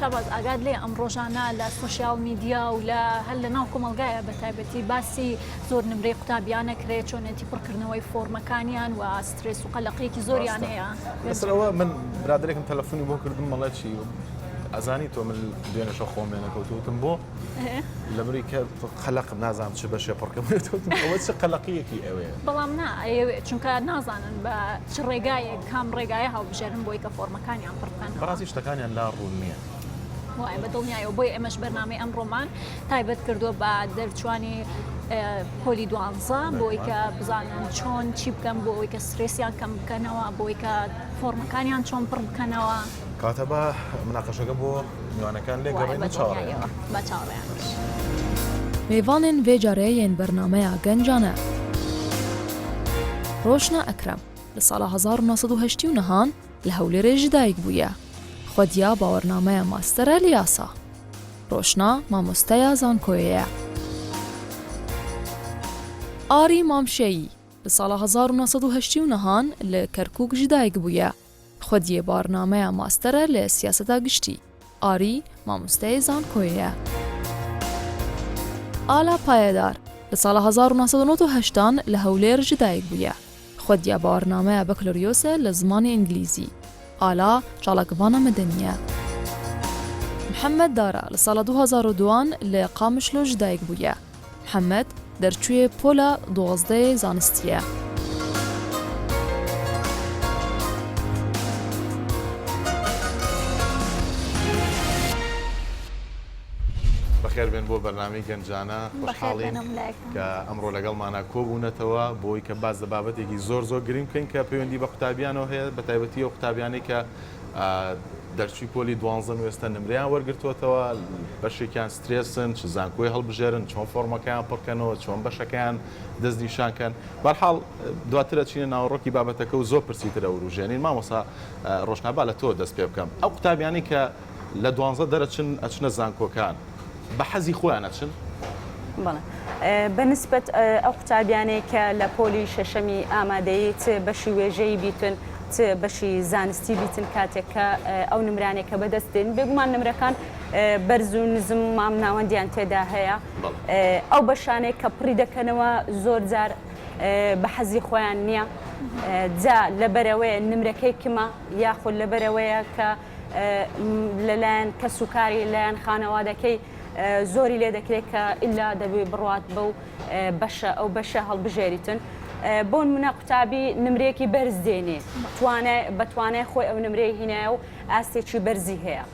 شاباز ئاگات لێ ئەم ڕۆژانە لە social media و لە هەر لە ناو کۆمەڵگایە بە تایبەتی باسی زۆر نمرەی قوتابیانە کرێ چۆنێتی پڕکردنەوەی فۆرمەکانیان و سترێس و قەلەقیەکی زۆریان ڕاستە هەیە. لەسەر ئەوە من برادەرێکم تەلەفۆنی بۆ کردم مەڵێ چی ئەزانی تۆ من دوێنێ شەو خۆم لێ نەکەوت وتم بۆ لەبری کە قەلەقم نازانم چ بەشێ پڕکەم ئەوە چ قەلەقیەکی ئەوێ بەڵام نا ئەیەوێ چونکە نازانن بە چ ڕێگایەک کام ڕێگایە هەڵبژێرن بۆی کە فۆرمەکانیان پڕ بکەنەوە. بەڕاستی شتەکانیان لا ڕوون نییە. وایە بە دڵنیایەوە بۆیە ئێمەش بەرنامەی ئەمڕۆمان تایبەت کردووە بە دەرچوانی پۆلی دوانزە بۆی کە بزانن چۆن چی بکەن بۆ ئەوەی کە سترێسیان کەم بکەنەوە بۆی کە فۆرمەکانیان چۆن پڕ بکەنەوە. کەواتە با مناقەشەکە بۆ میوانەکان لێ گەڕێین و چاوەڕێیان. با چاوەڕێیان بین. Mêvanên vê carê yên bernameya Gencane Roşna Ekrem li sala 1989 an li Hewlêrê ji dayik bûye. Xwediya bawernameya master e li yasa. Roşna mamosteya zankoyê ye. Arî Mamşeyî li sala 1989 an li Kerkûk ji dayik bûye. Xwediyê barnameya master e li siyaseta giştî. Arî mamosteyê zankoyê ye. Ala Payedar li sala 1998 an li Hewlêr ji dayik bûye. Xwediya barnameya bekaloryos e li zimanê îngilîzî. Ala çalakvana medenî ye. Mihemed Dara li sala 2002 an li Qamişlo ji dayik bûye. Mihemed derçûyê pola duwazdeyê zanistî ye. بەخێر بێن بۆ بەرنامەی گەنجانە خۆشحاڵین کە ئەمڕۆ لەگەڵمانە کۆبوونەتەوە بۆی کە باس لە بابەتێکی زۆر زۆر گرنگ بکەین کە پەیوەندی بە قوتابیانەوە هەیە بە تایبەتی ئەو قوتابیانەی کە دەرچووی پۆلی دوانزەن و ئێستا نمرەیان وەرگرتووەتەوە، بەشێکیان سترێسن، چ زانکۆی هەڵبژێرن، چۆن فۆڕمەکەیان پڕکەنەوە، چۆن بەشەکەیان دەستنیشان کەن. بەرحاڵ دواتر ئەچینە ناوەڕۆکی بابەتەکە و زۆر پرسی تر ئەوروژێنین. مامۆستا ڕۆشنا با لە تۆوە دەست پێ بکەم. ئەو قوتابیانەی کە لە دوانزە دەرەچن ئەچنە زانکۆکان، بە حەزی خۆیان ئەچن؟ بەڵێ. بە نسبەت ئەو قوتابیانەی کە لە پۆلی شەشەمی ئامادەیی چ بەشی وێژەیی بیتن چ بەشی زانستی بیتن کاتێک کە ئەو نمرانەی کە بەدەست دێن بێگومان نمرەکان بەرز و نزم مام ناوەندیان تێدا هەیە ئەو بەشانەی کە پڕی دەکەنەوە زۆر جار بە حەزی خۆیان نییە جا لەبەرەوەیە نمرەکەی کمە یاخود لەبەرەوەیە کە لەلایەن کەسوکاری لایەن خانەوادەکەی زۆری لێ دەکرێت کە ئللا دەبێ بڕات بەو بەشە ئەو بەشە هەڵبژێریتن بۆ نمونە قوتابی نمرەیەکی بەرز دێنێ توانای بە توانای خۆی ئەو نمرەی هینایە و ئاستێکی بەرزی هەیە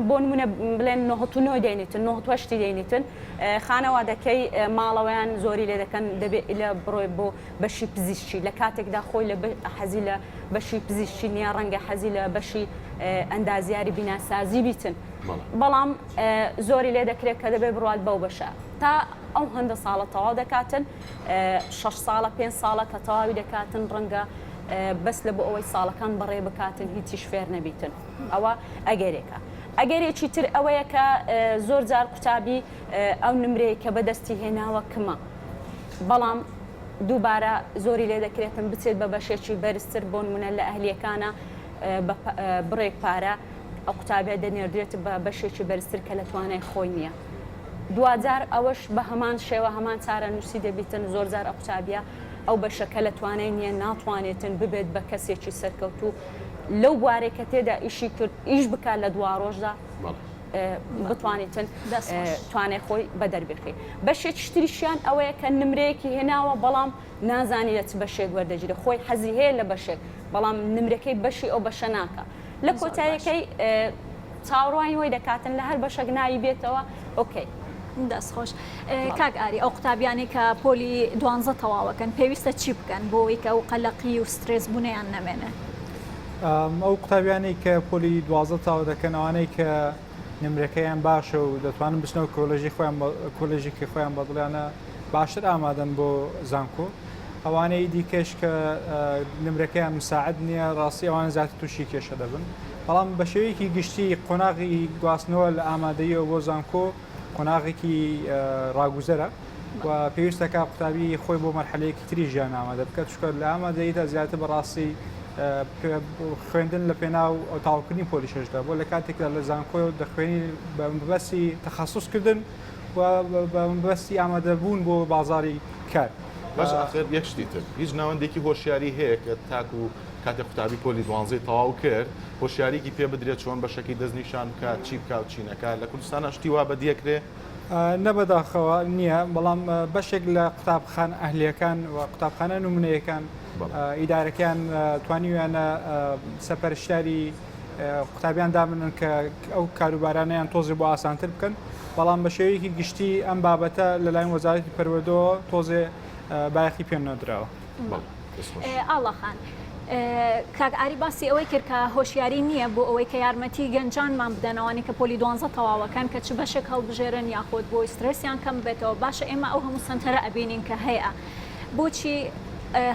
بۆ نمونە بڵێن 99 دێنیتن 98 دێنیتن خانەوادەکەی ماڵەوەیان زۆری لێ دەکەن دەبێ ئلە بڕۆی بۆ بەشی پزیشکی لە کاتێکدا خۆی لە حەزی لە بەشی پزیشکی نییە ڕەنگە حەزی لە بەشی ئەندازیاری بیناسازی بیتن بەڵام زۆری لێ دەکرێت کە دەبێت بڕوات بەو بەشە تا ئەو هەندە ساڵە تەواو دەکاتن شەش ساڵە پێنج ساڵە کە تەواوی دەکاتن ڕەنگە بەس لە بۆ ئەوەی ساڵەکان بەڕێ بکاتن هیچیش فێر نەبیتن ئەوە ئەگەرێکە ئەگەرێکی تر ئەوەیە کە زۆر جار قوتابی ئەو نمرەیە کە بەدەستی هێناوە کمە بەڵام دووبارە زۆری لێ دەکرێتن بچێت بە بەشێکی بەرزتر بۆنمونە لە ئەهلیەکانە بە بڕێک پارە ئەو قوتابیە دەنێردرێت بە بەشێکی بەرزتر کە لە توانای خۆی نییە دواجار ئەوەش بە هەمان شێوە هەمان چارەنووسی دەبیتن زۆرجار ئەو قوتابیە ئەو بەشە کە لە توانای نییە ناتوانێتن ببێت بە کەسێکی سەرکەوتوو لەو بوارێک کە تێدا ئیشی کرد ئیش بکات لە دواڕۆژدا بتوانیتن توانای خۆی بەدەر بخی بەشێکی تریشیان ئەوەیە کە نمرەیەکی هێناوە بەڵام نازانی لە چ بەشێک وەردەگیرێ خۆی حەزی هەیە لە بەشێک بەڵام نمرەکەی بەشی ئەو بەشە ناکا لە کۆتایەکەی چاوەڕوانی وەی دەکاتن لە هەر بەشەک ناوی بێتەوە okay. دەست خۆش کاک ئاری ئەو قوتابیانەی کە پۆلی دوانزە تەواوەکەن پێویستە چی بکەن بۆ ئەوەی کە ئەو قەلەقی و سترێس بوونەیان نەمێنێ؟ ئەو قوتابیانەی کە پۆلی دوازدە تەواو دەکەن ئەوانەی کە نمرەکەیان باشە و دەتوانن بچنەوە کۆلێژی خۆیان کۆلێژێکی خۆیان بەدڵیانە باشتر ئامادەن بۆ زانکۆ ئەوانەی دیکەش کە نمرەکەیان مساعد نییە ڕاستی ئەوانە زیاتر تووشی کێشە دەبن بەڵام بە شێوەیەکی گشتی قۆناغی گواستنەوە لە ئامادەییەوە بۆ زانکۆ قۆناغێکی ڕاگوزەرە. و پێویستەکە قوتابی خۆی بۆ مەرحەلەیەکی تری ژیان ئامادە بکات چونکە لە ئامادەییدا زیاتر بەڕاستی خوێندن لە پێناو تەواوکردنی پۆلی شەشدا بۆ لە کاتێکدا لە زانکۆ دەخوێنی بە مەبەستی تەخەسوس کردن و بە مەبەستی ئامادەبوون بۆ بازاڕی کار. باش ئاخر یەک شتی تر هیچ ناوەندێکی هۆشیاری هەیە کە تاکو کاتێک قوتابی پۆلی دوانزەی تەواو کرد هۆشیاریکی پێ بدرێت چۆن بەشەکەی دەستنیشان بکات چی بکا و چی نەکا لە کوردستانا شتی وا بەدیەکرێ؟ نە بەداخەوە نییە بەڵام بەشێک لە قوتابخانە ئەهلیەکان و قوتابخانە نمونەیەکان ئیدارەکەیان توانیویانە سەپەرشتاری قوتابیان دابنن کە ئەو کاروبارانەیان تۆزێ بۆ ئاسانتر بکەن بەڵام بە شێوەیەکی گشتی ئەم بابەتە لەلایەن وەزارەتی پەروەردەوە تۆزێ بایەخی پێ نەدراوە. ئاڵا خان، کاک ئاری باسی ئەوەی کرد کە هۆشیاری نییە بۆ ئەوەی کە یارمەتی گەنجانمان بدەن ئەوانەی کە پۆلی دوانزە تەواوەکەن کە چ بەشێک هەڵبژێرن یاخود بۆی سترێسیان کەم بێتەوە باشە ئێمە ئەو هەموو سەنتەرە ئەبینین کە هەیە بۆچی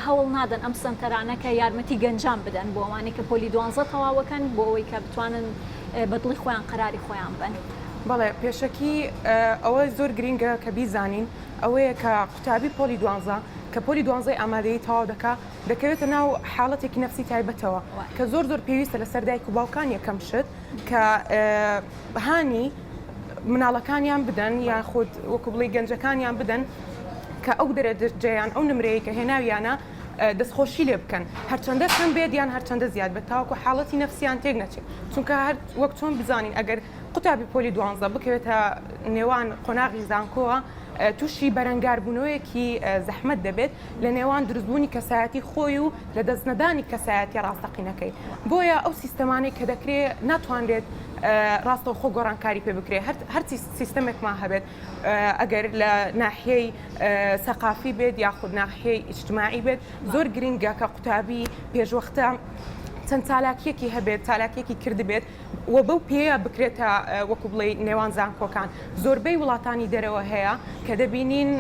هەوڵ نادەن ئەم سەنتەرانە کە یارمەتی گەنجان بدەن بۆ ئەوانەی کە پۆلی دوانزە تەواوەکەن بۆ ئەوەی کە بتوانن بە دڵی خۆیان قەراری خۆیان بەن؟ بەڵێ پێشەکی ئەوە زۆر گرینگە کە بیزانین ئەوەیە کە قوتابی پۆلی دوانزە کە پۆلی دوانزەی ئامادەیی تەواو دەکا دەکەوێتە ناو حاڵەتێکی نەفسی تایبەتەوە کە زۆر زۆر پێویستە لەسەر دایک و باوکان یەکەم شت کە هانی مناڵەکانیان بدەن یاخود وەکو بڵێی گەنجەکانیان بدەن کە ئەو دەرەجەیان ئەو نمرەیە کە هێناویانە دەستخۆشی لێ بکەن هەرچەندە کەم بێت یان هەرچەندە زیاد بێت تاوەکو حاڵەتی نەفسیان تێک نەچێت چونکە هەر وەک چۆن بزانین ئەگەر قوتابی پۆلی دوانزە بکەوێتە نێوان قۆناغی زانکۆوە تووشی بەرەنگاربوونەوەیەکی زەحمەت دەبێت لە نێوان دروستبوونی کەسایەتی خۆی و لە دەستنەدانی کەسایەتی ڕاستەقینەکەی بۆیە ئەو سیستەمانەی کە دەکرێت ناتوانرێت ڕاستەوخۆ گۆڕانکاری پێ بکرێت هەرچی سیستەمێکمان هەبێت ئەگەر لە ناحیەی سەقافی بێت یاخود ناحیەی ئیجتماعی بێت زۆر گرنگە کە قوتابی پێشوەختە چەند چالاکیەکی هەبێت چالاکیەکی کردبێت و بەو پێیە بکرێتە وەکو بڵێی نێوان زانکۆکان زۆربەی وڵاتانی دەرەوە هەیە کە دەبینین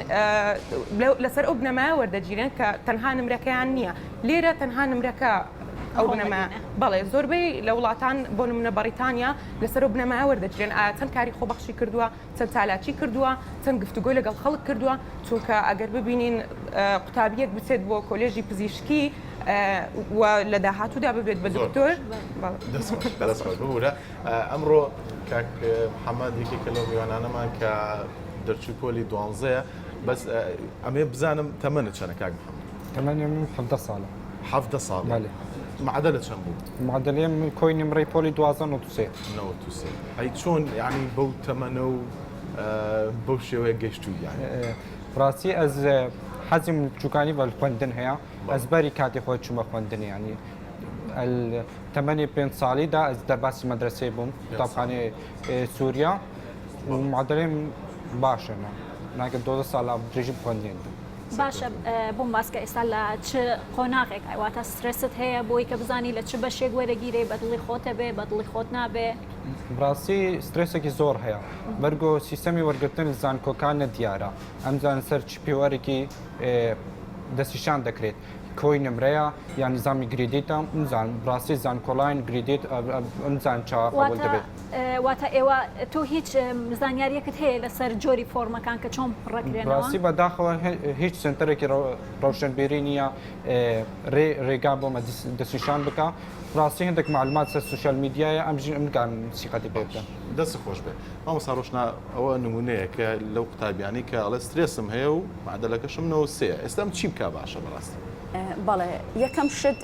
لەسەر ئەو بنەمایە وەردەگیرێن کە تەنها نمرەکەیان نییە لێرە تەنها نمرەکە ئەو بنەما بەڵێ زۆربەی لە وڵاتان بۆ نمونە بەڕیتانیا لەسەر ئەو بنەمایە وەردەگیرێن ئایا چەند کاری خۆبەخشی کردووە چەند چالاکی کردووە چەند گفتوگۆی لەگەڵ خەڵک کردووە چونکە ئەگەر ببینین قوتابیەک بچێت بۆ کۆلێژی پزیشکی و لە داهاتوودا ببێت بە دکتۆر. ببورە ئەمڕۆ کاک محەممەد یەکێکە لەو میوانانەمان کە دەرچووی پۆلی دوانزەیە بەس ئەمێ بزانم تەمەنت چەنە کاک محەممەد؟ تەمەنی من حەڤدە ساڵە. حەڤدە ساڵ؟ بەلێ. معەدەلە چەند بوو؟ معەدەلەی من کۆی نمرەی پۆلی دوازدە 93. 93. ئەی چۆن یانی بەو تەمەنە و بەو شێوەیە گەشتووی یانی؟ ڕاستی ئەز حەزم بچووکانی بە خوێندن هەیە ئەز بەری کاتی خۆی چوومە خوێندنی یانی تەمەنی پێنج ساڵیدا ئەز دەرباسی مەدرەسەی بووم قوتابخانەی سووریا و معەدەلەیم باشە ناکە دۆزە ساڵ درێژی بخوێندنێن باشە بۆم باس کە ئێستا لە چ قۆناغێک ئای واتە سترێست هەیە بۆی کە بزانی لە چ بەشێک وەرەگیرێ بە دڵی خۆتە بێ بە دڵی خۆت نابێ؟ بڕاستی سترێسێکی زۆر هەیە بەرگۆ سیستەمی وەرگرتن زانکۆکان نەدیارە ئەمجان سەر چ پێوەرێکی دەستنیشان دەکرێت کۆی نمرەیە یان نیزامی گریدیتە نزان بڕاستی زانکۆلاین گریدیت ئەمزان چاوە قبول دەبێت. واتە ئێوە تۆ هیچ زانیاریەکت هەیە لەسەر جۆری فۆرمەکان کە چۆن پڕەکرێنەوە؟ ڕاستی بەداخەوە هیچ سنتەرێکی ڕەوشەنبیری نییە ڕێ ڕێگا بۆ مە دەستنیشان بکە ڕاستی هەندێک معلومات سەر سوسیال میدیایە ئەم ژین ئەم نکارم سیقەتی پێ بدەم. دەست خۆش بێ مامۆستا ڕۆشنا ئەوە نمونەیەکە لەو قوتابیانەی کە ئەڵێ سترێسم هەیە و معدەلەکەشم 93 ئێستا ئەم چی بکا باشە بەڕاستی؟ بەڵێ یەکەم شت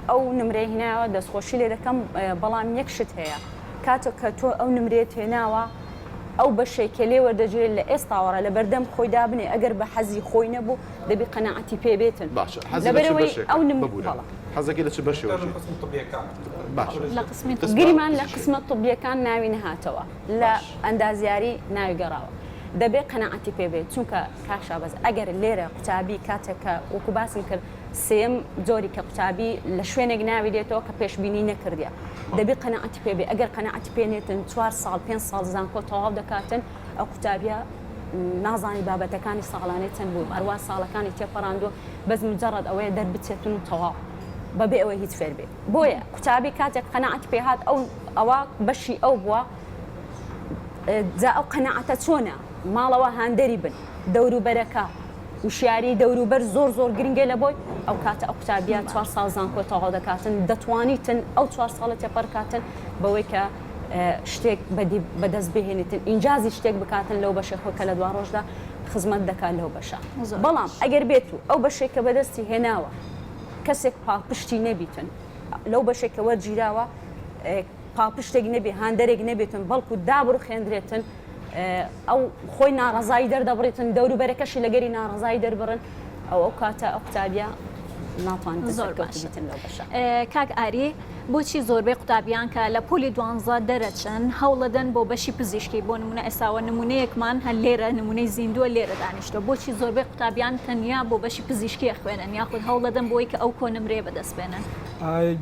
ئەو نمرەی هێناوە دەستخۆشی لێ دەکەم بەڵام یەک شت هەیە کاتێک کە تۆ ئەو نمرەیەت هێناوە ئەو بەشەی کە لێ وەردەگیرێت لە ئێستاوەڕا لە بەردەم خۆی دابنێ ئەگەر بە حەزی خۆی نەبوو دەبی قەناعەتی پێ بێتن باشە حەزی لە چ لەبەرئەوەی بەشێکە ئەو نم ببورە بەڵێ. حەزەکەی لە چ بەشێ لە وەرگیرێت قسمی طبیەکان باشە لە قسمی قسمە گریمان لە پزیشکی قسمە طبیەکان ناوی نەهاتەوە لە باش ئەندازیاری ناوی گەڕاوە دەبێ قەناعەتی پێ بێت چونکە کاک شابەز ئەگەر لێرە قوتابی کاتێک کە وەکو باسم کرد سێیەم جۆری کە قوتابی لە شوێنێک ناوی دێتەوە کە پێشبینی نەکردیە دەبی قەناعەتی پێ بێ ئەگەر قەناعەتی پێ نێتن چوار ساڵ پێنج ساڵ زانکۆ تەواو دەکاتن ئەو قوتابیە نازانی بابەتەکانی ساڵانەی چەند بوو هەروا ساڵەکانی تێپەڕاندووە بەس مجەڕەد ئەوەیە دەربچێتن و تەواو بەبێ ئەوەی هیچ فێر بێ بۆیە قوتابی کاتێک قەناعەتی پێ هات ئەو ئەوە بەشی ئەو بووە جا ئەو قەناعەتە چۆنە ماڵەوە هاندەری بن. دەوروبەرەکە وشیاری دەوروبەر زۆر زۆر گرنگە لە بۆی ئەو کاتە ئەو قوتابیە چوار ساڵ زانکۆ تەواو دەکاتن دەتوانیتن ئەو چوار ساڵە تێپەڕ کاتن بەوەی کە شتێک بەدەست بهێنیتن ئینجازی شتێک بکاتن لەو بەشێ خۆی کە لە دوا ڕۆژدا خزمەت دەکات لەو بەشە بەڵام ئەگەر بێت و ئەو بەشێک کە بەدەستی هێناوە کەسێک پاڵپشتی نەبیتن لەو بەشێک کە وەرگیراوە پاڵپشتێک نەبێ هاندەرێک نەبێتن بەڵکو دابڕوخێندرێتن ئەو خۆی ناڕەزایی دەردەبڕێتن دەوروبەرەکەشی لەگەری ناڕەزایی دەربڕن ئەو ئەو کاتە ئەو قوتابیە ناتوانێت زۆر سەرکەوتوو باشە بیتن لەو بەشە. کاک ئاری بۆچی زۆربەی قوتابیان کە لە پۆلی دوانزە دەرەچن هەوڵەدەن بۆ بەشی پزیشکی بۆ نمونە ئێستاوە نمونەیەکمان هەر لێرە نمونەی زیندووە لێرە دانیشتوە بۆچی زۆربەی قوتابیان تەنیا بۆ بەشی پزیشکی ئەخوێنن یاخود هەوڵەدەن بۆی کە ئەو کۆنمرەیە بەدەست بێنن؟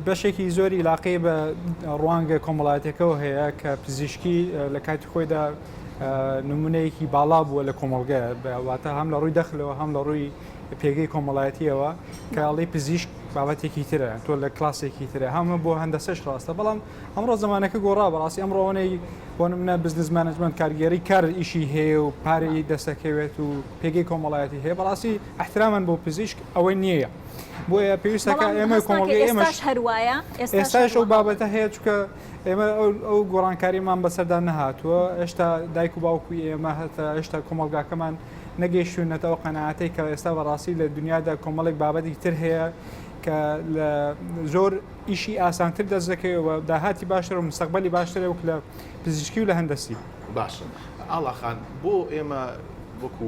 بەشێکی زۆری ئیلاقەی بە ڕوانگە کۆمەڵایەتیەکەوە هەیە کە پزیشکی لە کاتی خۆیدا نمونەیەکی باڵا بووە لە کۆمەڵگە واتە هەم لە ڕووی دەخلەوە هەم لە ڕووی پێگەی کۆمەڵایەتیەوە کە ئەڵێی پزیشک بابەتێکی ترە تۆ لە کلاسێکی ترە هەمە بۆ هەندەسەش ڕاستە بەڵام ئەمڕۆ زمانەکە گۆڕا بەڕاستی ئەمڕۆ ئەوەنەی بۆ نمونە business management کارگێڕی کار ئیشی هەیە و پارەی دەستەکەوێت و پێگەی کۆمەڵایەتی هەیە بەڕاستی احتراما بۆ پزیشک ئەوەی نییە بۆیە پێویستەکە بەڵام ئێمە هەست ناکەی کۆمەڵگەی ئێمەش ئێستاش هەر وایە ئێستاش ئێستاش هەر ئەو وایە. بابەتە هەیە چونکە ئێمە ئەو گۆڕانکاریمان بەسەردا نەهاتووە هێشتا دایک و باوکی ئێمە هەتا هێشتا کۆمەڵگاکەمان نەگەیشتوونەتە ئەو قەناعەتەی کە ئێستا بەڕاستی لە دنیادا کۆمەڵێک بابەتی تر هەیە کە لە زۆر ئیشی ئاسانتر دەست دەکەوێت و داهاتی باشتر و مستەقبەلی باشترە وەک لە پزیشکی و لە هەندەسی. باشە ئاڵا خان بۆ ئێمە وەکو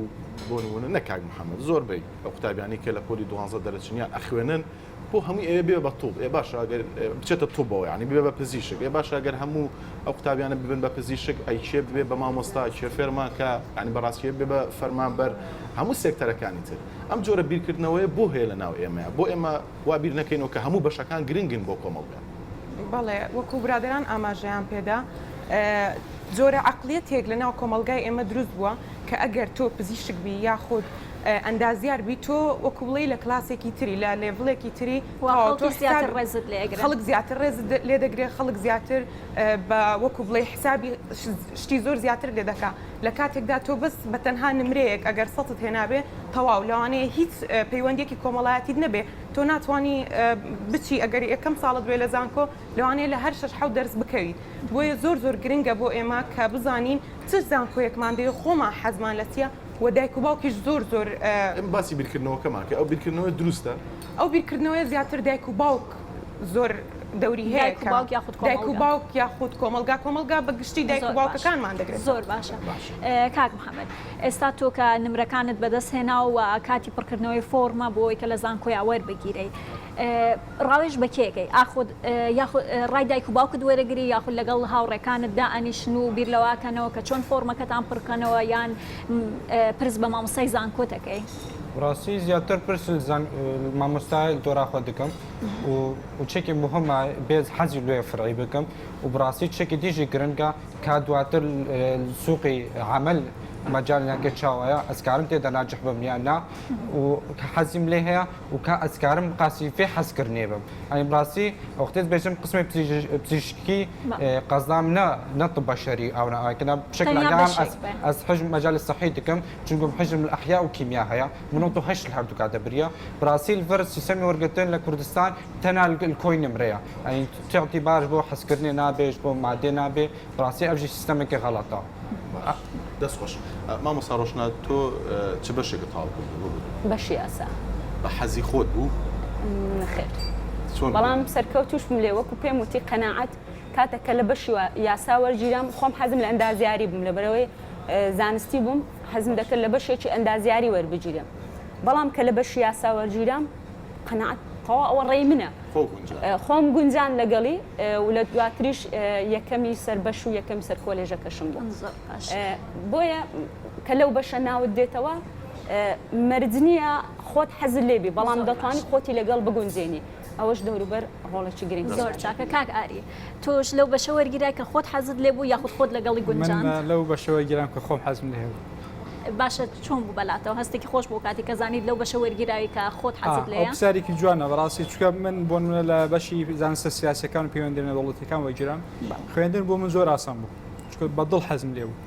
بۆ نمونە نەک کاک محەممەد زۆربەی ئەو قوتابیانەی کە لە پۆلی دوانزە دەرەچن یان ئەخوێنن بۆ هەمووی ئەوێ بێ بە توب ئێ باشە ئەگەر بچێتە توبەوە یعنی ببێ بە پزیشک ئێ باشە ئەگەر هەموو ئەو قوتابیانە ببن بە پزیشک ئەی کێ ببێ بە مامۆستا کێ فێرمان کە یعنی بەڕاستی بێ بە فەرمانبەر هەموو سێکتەرەکانی تر ئەم جۆرە بیرکردنەوەیە بۆ هەیە لە ناو ئێمەیە بۆ ئێمە وا بیر نەکەینەوە کە هەموو بەشەکان گرنگن بۆ کۆمەڵگا. بەڵێ وەکو برادەران ئاماژەیان پێدا جۆرە عەقڵیەتێک لە ناو کۆمەڵگای ئێمە دروست بووە کە ئەگەر تۆ پزیشک بی یاخود ئەندازیار بی تۆ وەکو بڵێی لە کلاسێکی تری لە level ێکی تری و تەواو تۆ خەڵکی زیاتر حساب ڕێزت لێ ئەگرن. خەڵک زیاتر ڕێزت لێ دەگرێ خەڵک زیاتر بە وەکو بڵێی حسابی شتی زۆر زیاتر لێ دەکا لە کاتێکدا تۆ بەس بە تەنها نمرەیەک ئەگەر سەتت هێنابێ تەواو لەوانەیە هیچ پەیوەندیەکی کۆمەڵایەتیت نەبێ تۆ ناتوانی بچی ئەگەر یەکەم ساڵت بێ لە زانکۆ لەوانەیە لە هەر شەش حەوت دەرس بکەویت بۆیە زۆر زۆر گرنگە بۆ ئێمە کە بزانین چ زانکۆیەکمان دەوێ خۆمان حەزمان لە چیە و دایک و باوکیش زۆر زۆر. ئێمە باسی بیرکردنەوەکەمان کرد ئەو بیرکردنەوەیە دروستە؟ ئەو بیرکردنەوەیە زیاتر دایک و باوک زۆر دەوری هەیە دایک و باوک یاخود دایک و کۆمەڵگا. باوک یاخود کۆمەڵگا کۆمەڵگا بە گشتی دایک و زۆر باشە باوکەکانمان دەگرێتەوە. زۆر باشە کاک محەمەد ئێستا تۆ کە نمرەکانت بەدەست هێنا و کاتی پڕکردنەوەی فۆڕمە بۆ ئەوەی کە لە زانکۆیا وەربگیرێی ڕاوێژ بە کێ ئەکەی ئاخۆ یاخود ڕای دایک و باوکت وەرەگری یاخود لەگەڵ هاوڕێکانت دائەنیشن و بیر لەوە ئەکەنەوە کە چۆن فۆڕمەکەتان پڕکەنەوە یان پرس بە مامۆستای زانکۆت ئەکەی؟ ڕاستی زیاتر پرس مامۆستای دۆرا خۆ دکەم و چێکی مهمە بێز حەزی لێ فرعی بکەم و بڕاستی چێکی دیژی گرنگە کا دواتر سوقی عمل مەجال ناکە چاوەیە ئەسکارم تێدا ناجح بم یان نا و حەزیم لێ هەیە و کا ئەسکارم قاسی فێ حەزکردنێ بم ئەی بڕاستی وەختێ بێژم قسمێ پزیشکی قەزام نە نە طب بەشەری ئەو نە ئاکنا بشکل تەنیا عام بەشێک بێ. ئەز حجم مەجال صحی دکەم چونکم حجم الأحياء و کیمیا هەیە من و هەشت لە هەردووکا دەبریە بڕاستی لڤەر سیستەمی وەرگرتن لە کوردستان تەنها الکۆی نمرەیە ئەی تعطی باش بۆ حەزکردنێ نابێش بۆ مادێ نابێ بڕاستی ئەڤژی سیستەمێکی غەڵەتە. باش دەست خۆش مامۆستا ڕۆشنا تۆ چ بەشێکت تەواو کردووە ببورە؟ بەشی یاسا. بە حەزی خۆت بوو؟ نەخێر چۆن بوو؟ بەڵام سەرکەوتووش بووم لێ وەکو پێم وتی قەناعەت کاتێک کە لە بەشی یاسا وەرگیرام خۆم حەزم لە ئەندازیاری بووم لەبەرئەوەی زانستی بووم حەزم دەکرد لە بەشێکی ئەندازیاری وەربگیرێم بەڵام کە لە بەشی یاسا وەرگیرام قەناعەت تەواو ئەوە ڕێی منە خۆم گونجان لەگەڵی و لە دواتریش یەکەمی سەر بەش و یەکەمی سەر کۆلێژەکەشم بوو بۆیە کە لەو بەشە ناوت دێتەوە مەرج نییە خۆت حەزت لێبی بەڵام دەتوانی خۆتی لەگەڵ بگونجێنی ئەوەش دەوروبەر ڕۆڵێکی گرنگ زۆر چاکە کاک ئاری تۆش لەو بەشە وەرگیرای کە خۆت حەزت لێ بوو یاخود خۆت لەگەڵی گونجاند؟ من لەو بەشە وەرگیرام کە خۆم حەزم لێ بوو. باشە چۆن بوو بەلاتەوە هەستێکی خۆش بوو کاتی کە زانیت لەو بەشە وەرگیراوی کە خۆت حەزت لێیە؟ ئەو پرسیارێکی جوانە بەڕاستی چونکە من بۆ نمونە لە بەشی زانستە سیاسیەکان و پەیوەندیە نێودەوڵەتیەکان وەرگیرام خوێندن بۆ من زۆر ئاسان بوو چونکە بە دڵ حەزم لێ بوو.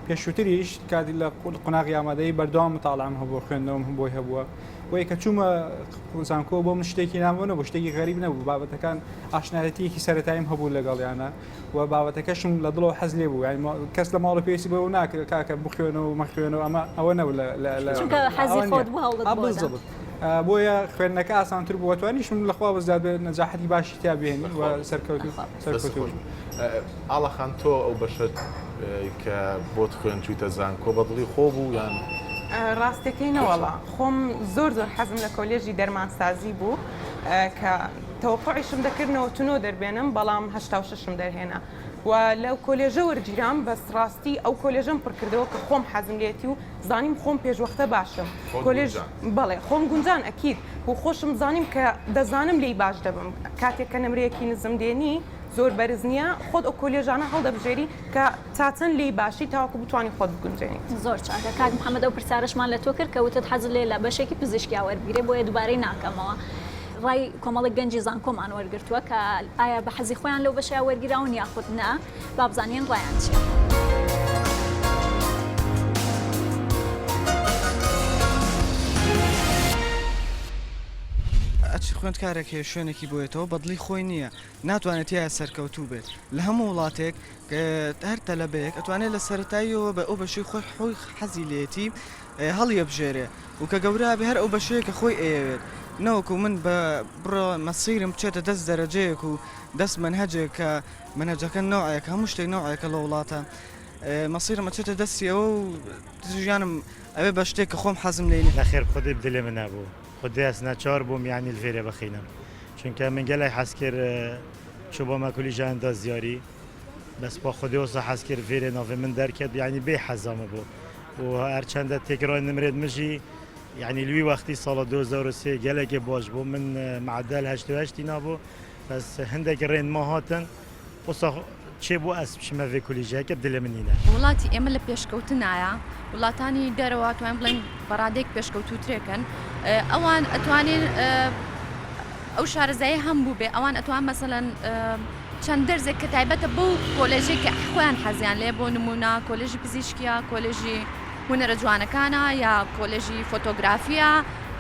پێشووتریش کاتی لە قوناغی ئامادەیی بەردەوام متاڵعەم هەبووە خوێندنەوەم بۆی هەبووە بۆیە کە چوومە زانکۆ بۆ من شتێکی نامۆ نەبوو شتێکی غەریب نەبوو بابەتەکان ئاشنایەتیەکی سەرەتاییم هەبوو لەگەڵیانە و بابەتەکەشم لە دڵەوە حەز لێ بوو یانی کەس لە ماڵە پێویستی بەوە ناکرد کاکە بخوێنەوە و مەخوێنەوە ئەمە ئەوە نەبوو لە چونکە حەزی خۆت بوو هەوڵت بۆ دا. بالضبط بۆیە خوێندنەکە ئاسانتر بوو توانیشم لەخوا بەزیاد بێت نەجاحەتی باشی تیا بهێنین و سەرکەوتوو سەرکەوتوو بوو. ئاڵا خان تۆ ئەو بەشەت کە بۆت خوێند چوویتە زانکۆ بە دڵی خۆ بوو یان؟ ڕاستەکەی نەوەڵا خۆم زۆر زۆر حەزم لە کۆلێژی دەرمانسازی بوو کە تەوەقوعیشم دەکرد 99 دەربێنم بەڵام 86م دەرهێنا و لەو کۆلێژە وەرگیرام بەس ڕاستی ئەو کۆلێژەم پڕکردەوە کە خۆم حەزم لێتی و زانیم خۆم پێشوەختە باشم کۆلێژ بەڵێ خۆم گونجان ئەکید و خۆشم زانیم کە دەزانم لێی باش دەبم کاتێک کە نمرەیەکی نزم دێنی زۆر بەرز نییە خۆت ئەو کۆلێژانە هەڵدەبژێری کە تا چەند لێی باشی تاوەکو بتوانی خۆت بگونجێنیت. زۆر چاکە کاک محمد ئەو پرسیارەشمان لە تۆ کرد کە وتت حەزت لێیە لە بەشێکی پزیشکیا وەربگرێ بۆیە دوبارەی ناکەمەوە ڕای کۆمەڵێک گەنجی زانکۆمان وەرگرتووە کە ئایا بە حەزی خۆیان لەو بەشەیا وەرگیراون یاخود نا با بزانین ڕایان چییە. ئەچ خوێندکارێک هەیە شوێنێکی بۆیەتەوە بەدڵی خۆی نییە ناتوانێت تیایا سەرکەوتوو بێت لە هەموو وڵاتێک هەر تەلەبەیەک ئەتوانێت لە سەرەتاییەوە بە ئەو بەشەی خۆی خۆی حەزی لێتی هەڵیەبژێرێ و کە گەورە بێ هەر ئەو بەشەیە کە خۆی ئەیەوێت نەوەکو من بە بڕۆ مەسیرم بچێتە دەست دەرەجەیەک و دەست مەنهەجێک کە مەنهەجەکە نەوعێک هەموو شتێک نەوعێکە لە وڵاتە مەسیرم ئەچێتە دەستی ئەوە و ژیانم ئەوێ بە شتێک کە خۆم حەزم لێی نیە. نەخێر خودێ بدلێ من نەبوو خودێ ئەس نەچار بووم یانی لڤێرێ بخینم چونکە من گەلێک حەز کرد چوبۆمە کولیژە ئەندازیاری بەس پا خودێ وسا حەز کرد ڤێرێ ناڤێ من دەرکەت یانی بێ حەزامە بوو و هەرچەندە تێکرای نمرێت مژی یعنی لوی وەختی ساڵە 2003 گەلێکی باش بوو من معدل 88 نابوو بەس هەندێک ڕێنما هاتن وسا چێ بوو ئەس بچمە ڤێ کولیژەکە دلێ من نینە. وڵاتی ئێمە لە پێشکەوتنایە وڵاتانی دەرەوە توانین بڵێن بەڕادەیەک پێشکەوتووترێکن ئەوان ئەتوانین ئەو شارەزایی هەم بوو بێ ئەوان ئەتوان مەسەلەن چەند دەرزێک کە تایبەتە بەو کۆلێژێک کە خۆیان حەزیان لێ بۆ نمونە کۆلێژی پزیشکیە کۆلێژی هونەرە جوانەکانە یا کۆلێژی فۆتۆگرافیە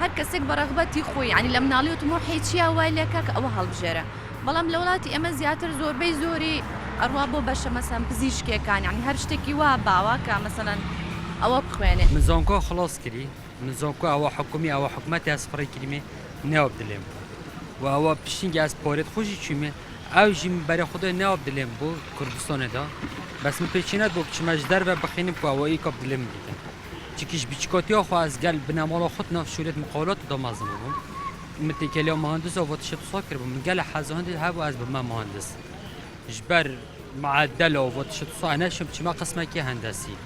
هەر کەسێک بە ڕەغبەتی خۆی یعنی لە مناڵی و تموحی چییە وای لێکە کە ئەوە هەڵبژێرە بەڵام لە وڵاتی ئێمە زیاتر زۆربەی زۆری ئەڕوا بۆ بەشە مەسەن پزیشکێکان یعنی هەر شتێکی وا باوە کە مەسەلەن ئەوە بخوێنێ. من زانکۆ خڵاس کری من زانکۆ ئەوە حکومی ئەوە حکومەتی ئەز فڕی کریمێ ناوب دلێم بوو و ئەوە پشتینگی ئەز پۆرێت خوژی چویمێ ئەو ژی من بەرێ خودای ناوب دلێم بوو کوردستانێ دا بەس من پێچینەت بۆ بچمە ژ دەرڤە بخینم کو ئەوە ئیکا دلێم بیتن چکیش بیچکاتیا خو ئەز گەل بنەماڵا خود ناف شورێت مقاولات دا مەزن بووم من تێکەلیا مهندس ئەوە تشت سا کردبووم من گەلە حەزە هەندێ هەبوو ئەز ببمە مهندس ژبەر معدل ئەوە تشت سا نەشم بچمە قسمەکی هەندەسی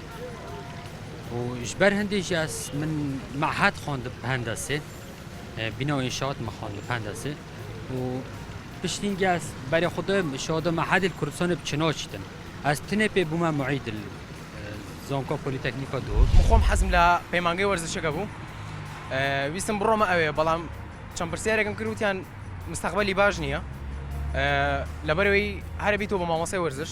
و ژبەر هەندێ ژی ئەس من معهد خواند هەندەسێ بینا و ئینشاات من خواند هەندەسێ و پشتینگی ئەس بەرێ خودای شادە معهد کوردستان بچناچتن ئەس تنێ پێ بوومە معید زانکۆ پۆلیتەکنیکا دهۆک. من خۆم حەزم لە پەیمانگەی وەرزشەکە بوو ویستم بڕۆمە ئەوێ بەڵام چەند پرسیارێکم کرد وتیان مستەقبەلی باش نییە لەبەرەوەی هەرە بیتەوە بە مامۆسای وەرزش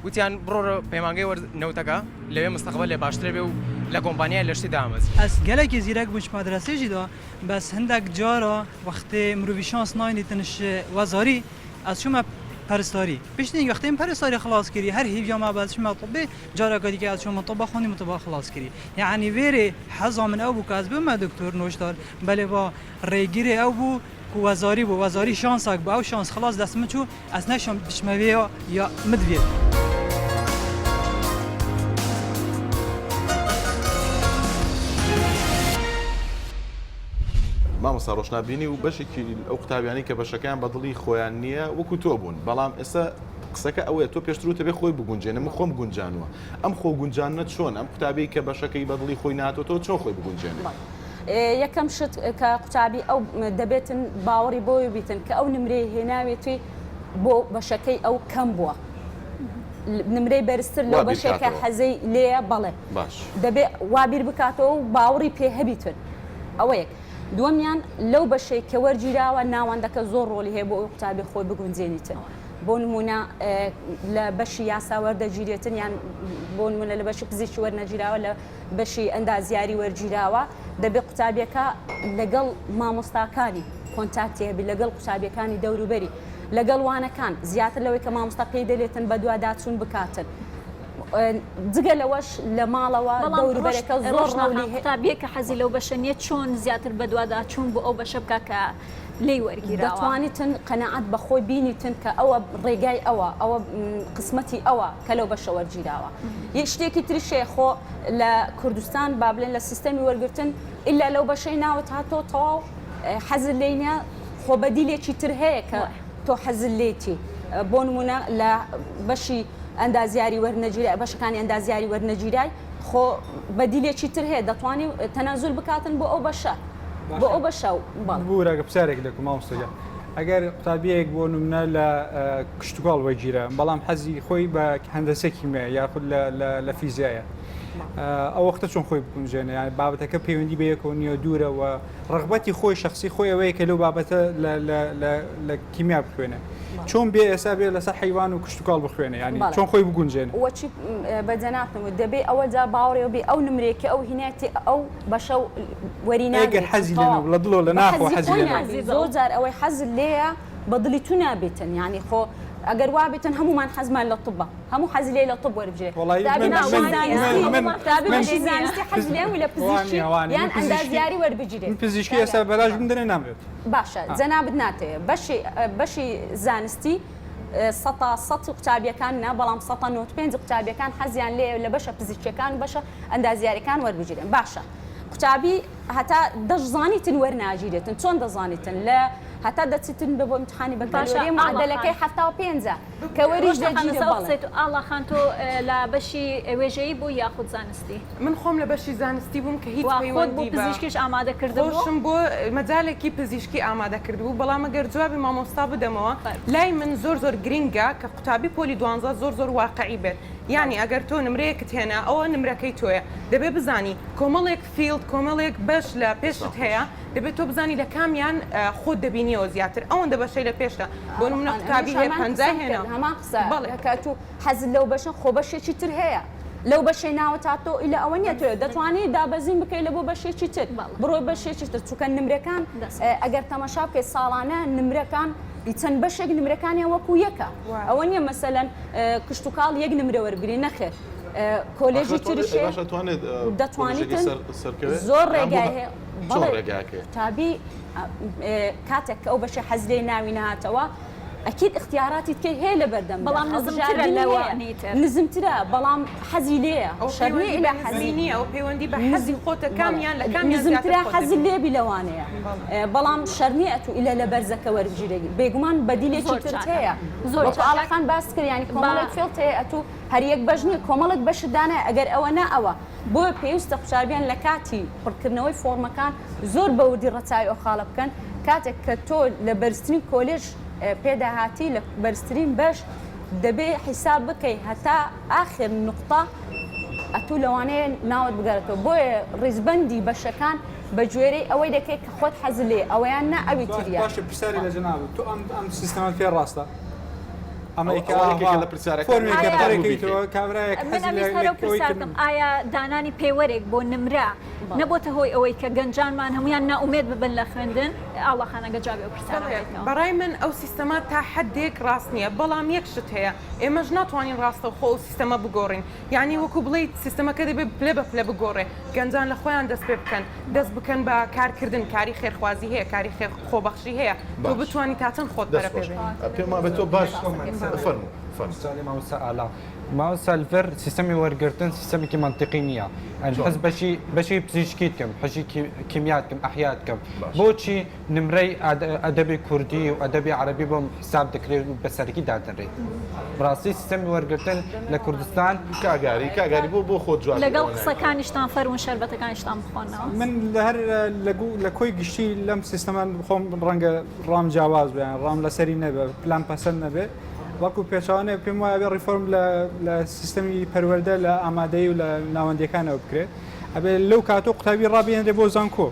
وتیان بڕۆرە پەیمانگەی نەوتەکە لەوێ مستەقبەلێ باشترە بێ و لە کۆمپانیای لە شتی دامەزرێ. ئەس گەلەکی زیرەک بووم مەدرەسێ ژی دا بەس هندەک جارا وەختێ مروڤی شانس ناینیتن ژ وەزاری ئەز چوومە پەرستاری پشتی وەختێ من پەرستاری خلاص کری هەر هیڤیا مە بەس چوومە طبێ جارەکە دیکە ئەز چوومە طبە خوندیم طبە خلاص کری یەعنی وێرێ حەزا من ئەو بوو کە ئەز ببمە دکتۆر نۆژدار بەلێ با ڕێگرێ ئەو بوو کو وەزاری بوو وەزاری شانسەک بوو ئەو شانس خلاص دەست من چوو ئەز نەشم بچمە وێ یا مدوێت. مامۆستا ڕۆشنا بینی و بەشێکی ئەو قوتابیانەی کە بەشەکەیان بە دڵی خۆیان نییە وەکو تۆ بوون بەڵام ئێستا قسەکە ئەوەیە تۆ پێشتر وتت بێ خۆی بگونجێنە من خۆم گونجانوە ئەم خۆ گونجاندنە چۆن ئەم قوتابیەی کە بەشەکەی بە دڵی خۆی ناتۆتەوە چۆن خۆی بگونجێنێ؟ یەکەم شت کە قوتابی ئەو دەبێتن باوەڕی بۆی بیتن کە ئەو نمرەی هێناوێتی بۆ بەشەکەی ئەو کەم بووە نمرەی بەرزتر لەو بەشێک کە حەزەی لێیە بەڵێ باش دەبێ وا بیر بکاتەوە و باوەڕی پێ هەبیتن ئەوە یەک دووەمیان لەو بەشەی کە وەرگیراوە ناوەندەکە زۆر ڕۆلی هەیە بۆ ئەوەی قوتابی خۆی بگونجێنیتن. بۆ نمونە لە بەشی یاسا وەردەگیرێتن یان بۆ نمونە لە بەشی پزیشکی وەرنەگیراوە لە بەشی ئەندازیاری وەرگیراوە دەبێ قوتابیەکە لەگەڵ مامۆستاکانی contact ی هەبی لەگەڵ قوتابیەکانی دەوروبەری لەگەڵ وانەکان زیاتر لەوەی کە مامۆستا پێی دەلێتن بەدواداچوون بکاتن جگە لەوەش لە ماڵەوە دەوروبەرەکە زۆر ڕۆڵی هەیە. قوتابیەک کە حەزی لەو بەشە نییە چۆن زیاتر بەدواداچوون بۆ ئەو بەشە بکات کە لێی وەرگیراوە؟ دەتوانیتن قەناعەت بە خۆی بینیتن کە ئەوە ڕێگای ئەوە، ئەوە قسمەتی ئەوە کە لەو بەشە وەرگیراوە. یەک شتێکی تریش هەیە خۆ لە کوردستان با بڵێن لە سیستەمی وەرگرتن ئیلا لەو بەشەی ناوت هاتۆ تەواو حەزت لێی نییە خۆ بەدیلێکی تر هەیە کە تۆ حەزت لێیتی بۆ نمونە لە بەشی ئەندازیاری وەرنەگیرای بەشەکانی ئەندازیاری وەرنەگیرای خۆ بەدیلێکی تر هەیە دەتوانی تەنازول بکاتن بۆ ئەو بەشە بۆ ئەو بەشە بەڵێ. ببورە ئەگەر پرسیارێک لەکم مامۆستا گیان ئەگەر قوتابیەک بۆ نمونە لە کشتوکاڵ وەگیرا بەڵام حەزی خۆی بە هەندەسە کیمیایە یاخود لە فیزیایە ئەو وەختە چۆن خۆی بگونجێنێ یان بابەتەکە پەیوەندی بە یەکەوە نییە دوورەوە ڕەغبەتی خۆی شەخسی خۆی ئەوەیە کە لەو بابەتە لە کیمیا بخوێنێ چۆن بێ ئێستا بێ لەسەر حەیوان و کشتوکاڵ بخوێنێ ینی چۆن خۆی بگونجێنێ؟ وەچی بە جەنابتم وت دەبێ ئەوە جا باوەڕێ بێ ئەو نمرەیە کە ئەو هینایەتی ئەو بەشە وەری ناگرێت حەزی لێ نەبوو لە دڵەوە لە ناخەوە حەزی لێ نەبوو زۆر جار ئەوەی حەزت لێیە بە دڵی تو نابێتن یانی خۆ ئەگەر وابێتن هەموومان حەزمان لە طبە هەموو حەزی لێ لە طب وەربگرێ قوتابی بەشی زانستی قوتابی بەشی زانستی حەزی لێ هەموو لە پزیشکی یان ئەندازیاری وەربگیرێ من پزیشکی ئێستا بەلاش بمدەنێ نامەوێت. باشە جەنابت ناتەوێ بەشی بەشی زانستی سەتا سەتی قوتابیەکان نا بەڵام سەتا نۆت پێنج قوتابیەکان حەزیان لێ لە بەشە پزیشکیەکان و بەشە ئەندازیاریەکان وەربگیرێن باشە قوتابی هەتا دەشزانیتن وەرناگیرێتن چۆن دەزانیتن لە هەتا دەچیتن بە بۆ امتحانی بەکالۆریە معدەلەکەی 75ە کە وەریش دەگیرێ بەڵێ. ئاڵا خان تۆ لە بەشی وێژەیی بووی یاخود زانستی؟ من خۆم لە بەشی زانستی بووم کە هیچ خۆت بۆ پەیوەندی بە پزیشکیش ئامادە کردبوو؟ خۆشم بۆ مەجالێکی پزیشکی ئامادە کردبوو بەڵام ئەگەر جوابی مامۆستا بدەمەوە لای من زۆر زۆر گرینگە کە قوتابی پۆلی دوانزە زۆر زۆر واقعی بێت یانی ئەگەر تۆ نمرەیەکت هێنا ئەوە نمرەکەی تۆیە دەبێ بزانی کۆمەڵێک field کۆمەڵێک بەش لە پێشت هەیە دەبێت تۆ بزانی لە کامیان خۆت دەبینیەوە زیاتر ئەوەندە بەشەی لە پێشتە بۆ نمونە قوتابی هەیە پەنجای هێنا هەمان قسە بەڵێ کە تو حەزت لەو بەشە خۆ بەشێکی تر هەیە لەو بەشەی ناوت هاتۆ ئیلا ئەوە نیە تۆ دەتوانی دابەزین بکەی لە بۆ بەشێکی تر بڕۆی بەشێکی تر چونکە نمرەکان ئەگەر تەماشا بکەی ساڵانە نمرەکان چەند بەشێک نمرەکانیان وەکو یەکە ئەوە نیە مەسەلەن کشتوکاڵ یەک نمرە وەربگری نەخێر کۆلێژی تریش هەیە دەتوانیتن زۆر ڕێگای هەیە بەڵێ قوتابی کاتێک کە ئەو بەشەی حەز لێی ناوی نەهاتەوە ئەکید ئیختیاراتی تکەی هەیە لە بەردەمدا بەڵام نزمترە لەوانی تر نزمترە بەڵام حەزی لێیە ئەو شەرت نییە پەیوەندی ئیلا بە حەزی نزمی نییە ئەو پەیوەندی بە حەزی خۆتە کامیان لە کامیان زیاتر نزمترە خۆت حەزی دەبینی لێ بی لەوانەیە بەڵام شەرت نییە ئەتوو ئیلا لە بەرزەکە وەربگیرێ بێگومان بەدیلێکی زۆر ترت چاکە هەیە زۆر وەکو چاکە ئاڵا خان باست کرد یانی با کۆمەڵێک field هەیە ئەتوو هەر یەک بەش نییە کۆمەڵێک بەشت دانایە ئەگەر ئەوە نا ئەوە بۆیە پێویستە قوتابیان لە کاتی پڕکردنەوەی فۆڕمەکان زۆر بە وردی ڕەچاوی ئەو خاڵە بکەن کاتێک کە تۆ لە بەرزترین کۆلێژ پێدا هاتی لە بەرزترین بەش دەبێ حیساب بکەی هەتا ئاخر نوقتە ئەتوو لەوانەیە ناوت بگەرێتەوە بۆیە ڕیزبەندی بەشەکان بە گوێرەی ئەوەی دەکەی کە خۆت حەزت لێیە ئەوەیان نا ئەوی تریان. باشە پرسیارێک لە جەنابت تۆ ئەم ئەم سیستەمەت پێ ڕاستە؟ ئەمە کە ئەوە یەکێکە ئاوا لە پرسیارەکان فۆرمێکە ئایا پڕێکەیتەوە کابرایەک من حەزی لە ئەویست هەر لە ئەو ئەوەی پرسیار کە بکەم ئایا دانانی پێوەرێک بۆ نمرە نەبۆتە هۆی ئەوەی کە گەنجانمان هەموویان نائومێد ببن لە خوێندن؟ ئاڵا خان ئەگەر جوابی ئەو پرسیارە بەڵێ بدەیتەوە. بەڕای من ئەو سیستەمە تا حەدێک ڕاست نییە بەڵام یەک شت هەیە ئێمەش ناتوانین ڕاستەوخۆ ئەو سیستەمە بگۆڕین یانی وەکو بڵێیت سیستەمەکە دەبێت پلە بە پلە بگۆڕێ گەنجان لە خۆیان دەست پێ بکەن دەست بکەن بە کارکردن کاری خێرخوازی هەیە کاری خێر خۆبەخشی هەیە تۆ باش بتوانی تا چەند خۆت دەست پەرە پێ خۆش بێنی. پێم وابێ تۆ باش فەرموو فەرموو. سالی مامۆستا ئالا مامۆستا لڤەر سیستەمی وەرگرتن سیستەمێکی مەنتیقی نییە ئەن چۆن؟ حەز بەشی بەشی پزیشکی دکەم حەژی کیمیا دکەم ئەحیا دکەم باش. بۆچی نمرەی ئەدەبی کوردی و ئەدەبی عەرەبی بۆم حساب دەکرێت و بە سەرەکی دادەنرێت بەڕاستی سیستەمی وەرگرتن لە کوردستان کاک ئاری کاک ئاری بۆ بۆ خۆت جوابی لەگەڵ ئەوە نایتەوە؟ قسەکانیشتان فەرموون شەربەتەکانیشتان بخۆنەوە. من لە هەر لە کۆی گشتی لەم سیستەمە خۆم ڕەنگە ڕام جیاواز بێ یان ڕام لەسەری نەبێ پلان پەسەند نەبێ بەڵکو پێچەوانەیە پێم وایە ئەبێ ڕیفۆرم لە لە سیستەمی پەروەردە لە ئامادەیی و لە ناوەندیەکانەوە بکرێت ئەبێ لەو کاتۆ قوتابی ڕابێنرێ بۆ زانکۆ.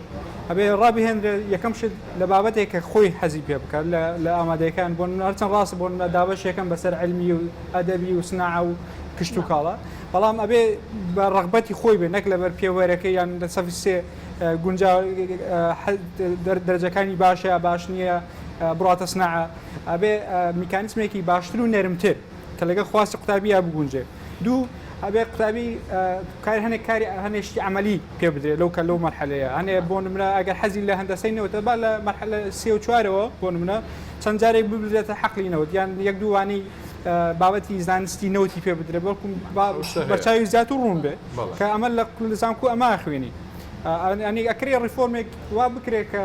ئەبێ ڕابهێنرێت یەکەم شت لە بابەتێک کە خۆی حەزی پێ بکات لە ئامادەیەکان بۆ نمونە هەرچەند ڕاستە بۆ نمونە دابەش یەکەم بەسەر علمی و ئەدەبی و سناعە و کشتوکاڵە بەڵام ئەبێ بە ڕەغبەتی خۆی بێ نەک لەبەر پێوەرەکەی یان لە سەفی سێ گونجا دەرەجەکانی باشە یا باش نییە بڕاتە سناعە ئەبێ میکانیزمێکی باشتر و نەرمتر کە لەگەڵ خواستی قوتابییا بگونجێ. دوو، ئەبێ قوتابی کار هەنێک کاری هەنێ شتی عەمەلی پێ بدرێت لەو کە لەو مەرحەلەیە هەنێ بۆ نمونە ئەگەر حەزی لە هەندەسەی نەوتە با لە مەرحەلە سێ و چوارەوە بۆ نمونە چەند جارێک ببرێتە حەقلی نەوت یان یەک دووانەی بابەتی زانستی نەوتی پێ بدرێت بەڵکو بەرچاوی زیاتر ڕوون بێ کە ئەمە لە زانکۆ ئەمە خوێنی ئەنی ئەکرێ ڕیفۆرمێک وا بکرێت کە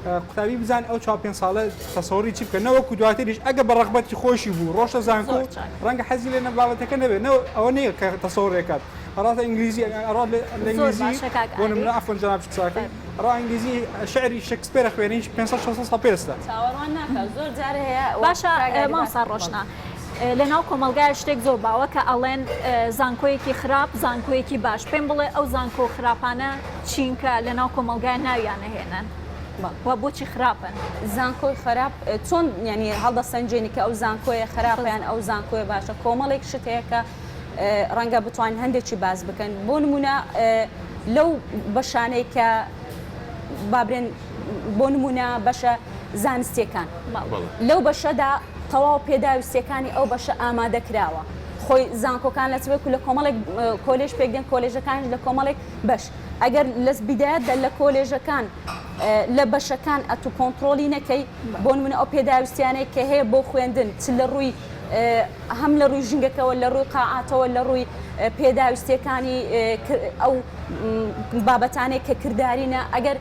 قوتابی بزان ئەو چوار پێنج ساڵە تەسەوری چی بکە نەوەکو دواتریش ئەگە بە ڕەغبەتی خۆشی بوو ڕۆشتە زانکۆ ڕەنگە حەزی لێ نە بابەتەکە نەبێت نە ئەوە نییە کە تەسەوڕێکات ئەڕاتە ئینگلیزی ئەڕات لە ئینگلیزی بۆ نمونە عەفوەن جەناب قساکەی ئەڕا ئینگلیزی شعری شکسپێر ئەخوێنی 500 600 ساڵ پێستە چاوەڕوان ناکا زۆر جار هەیە باشە مامۆستا ڕۆشنا لەناو کۆمەڵگایە شتێک زۆر باوە کە ئەڵێن زانکۆیەکی خراپ زانکۆیەکی باش پێم بڵێ ئەو زانکۆ خراپانە چین کە لەناو کۆمەڵگای ناویان ئەهێنن و بۆچی خراپن؟ زانکۆی خراپ چۆن یعنی هەڵدەسەنگێنی کە ئەو زانکۆیە خراپە یان ئەو زانکۆیە باشە کۆمەڵێک شت هەیە کە ڕەنگە بتوانین هەندێکی باس بکەن بۆ نمونە لەو بەشانەی کە بابرێن بۆ نمونە بەشە زانستیەکان لەو بەشەدا تەواو پێداویستیەکانی ئەو بەشە ئامادە کراوە خۆی زانکۆکان لە چوەکو لە کۆمەڵێک کۆلێژ پێک دێن کۆلێژەکانیش لە کۆمەڵێک بەش ئەگەر لە بیدایەتدا لە کۆلێژەکان لە بەشەکان ئەتو کۆنتڕۆڵی نەکەی بۆ نمونە ئەو پێداویستیانەی کە هەیە بۆ خوێندن چ لە ڕووی هەم لە ڕووی ژینگەکەوە لە ڕووی قاعاتەوە لە ڕووی پێداویستیەکانی ئەو بابەتانەی کە کردارینە ئەگەر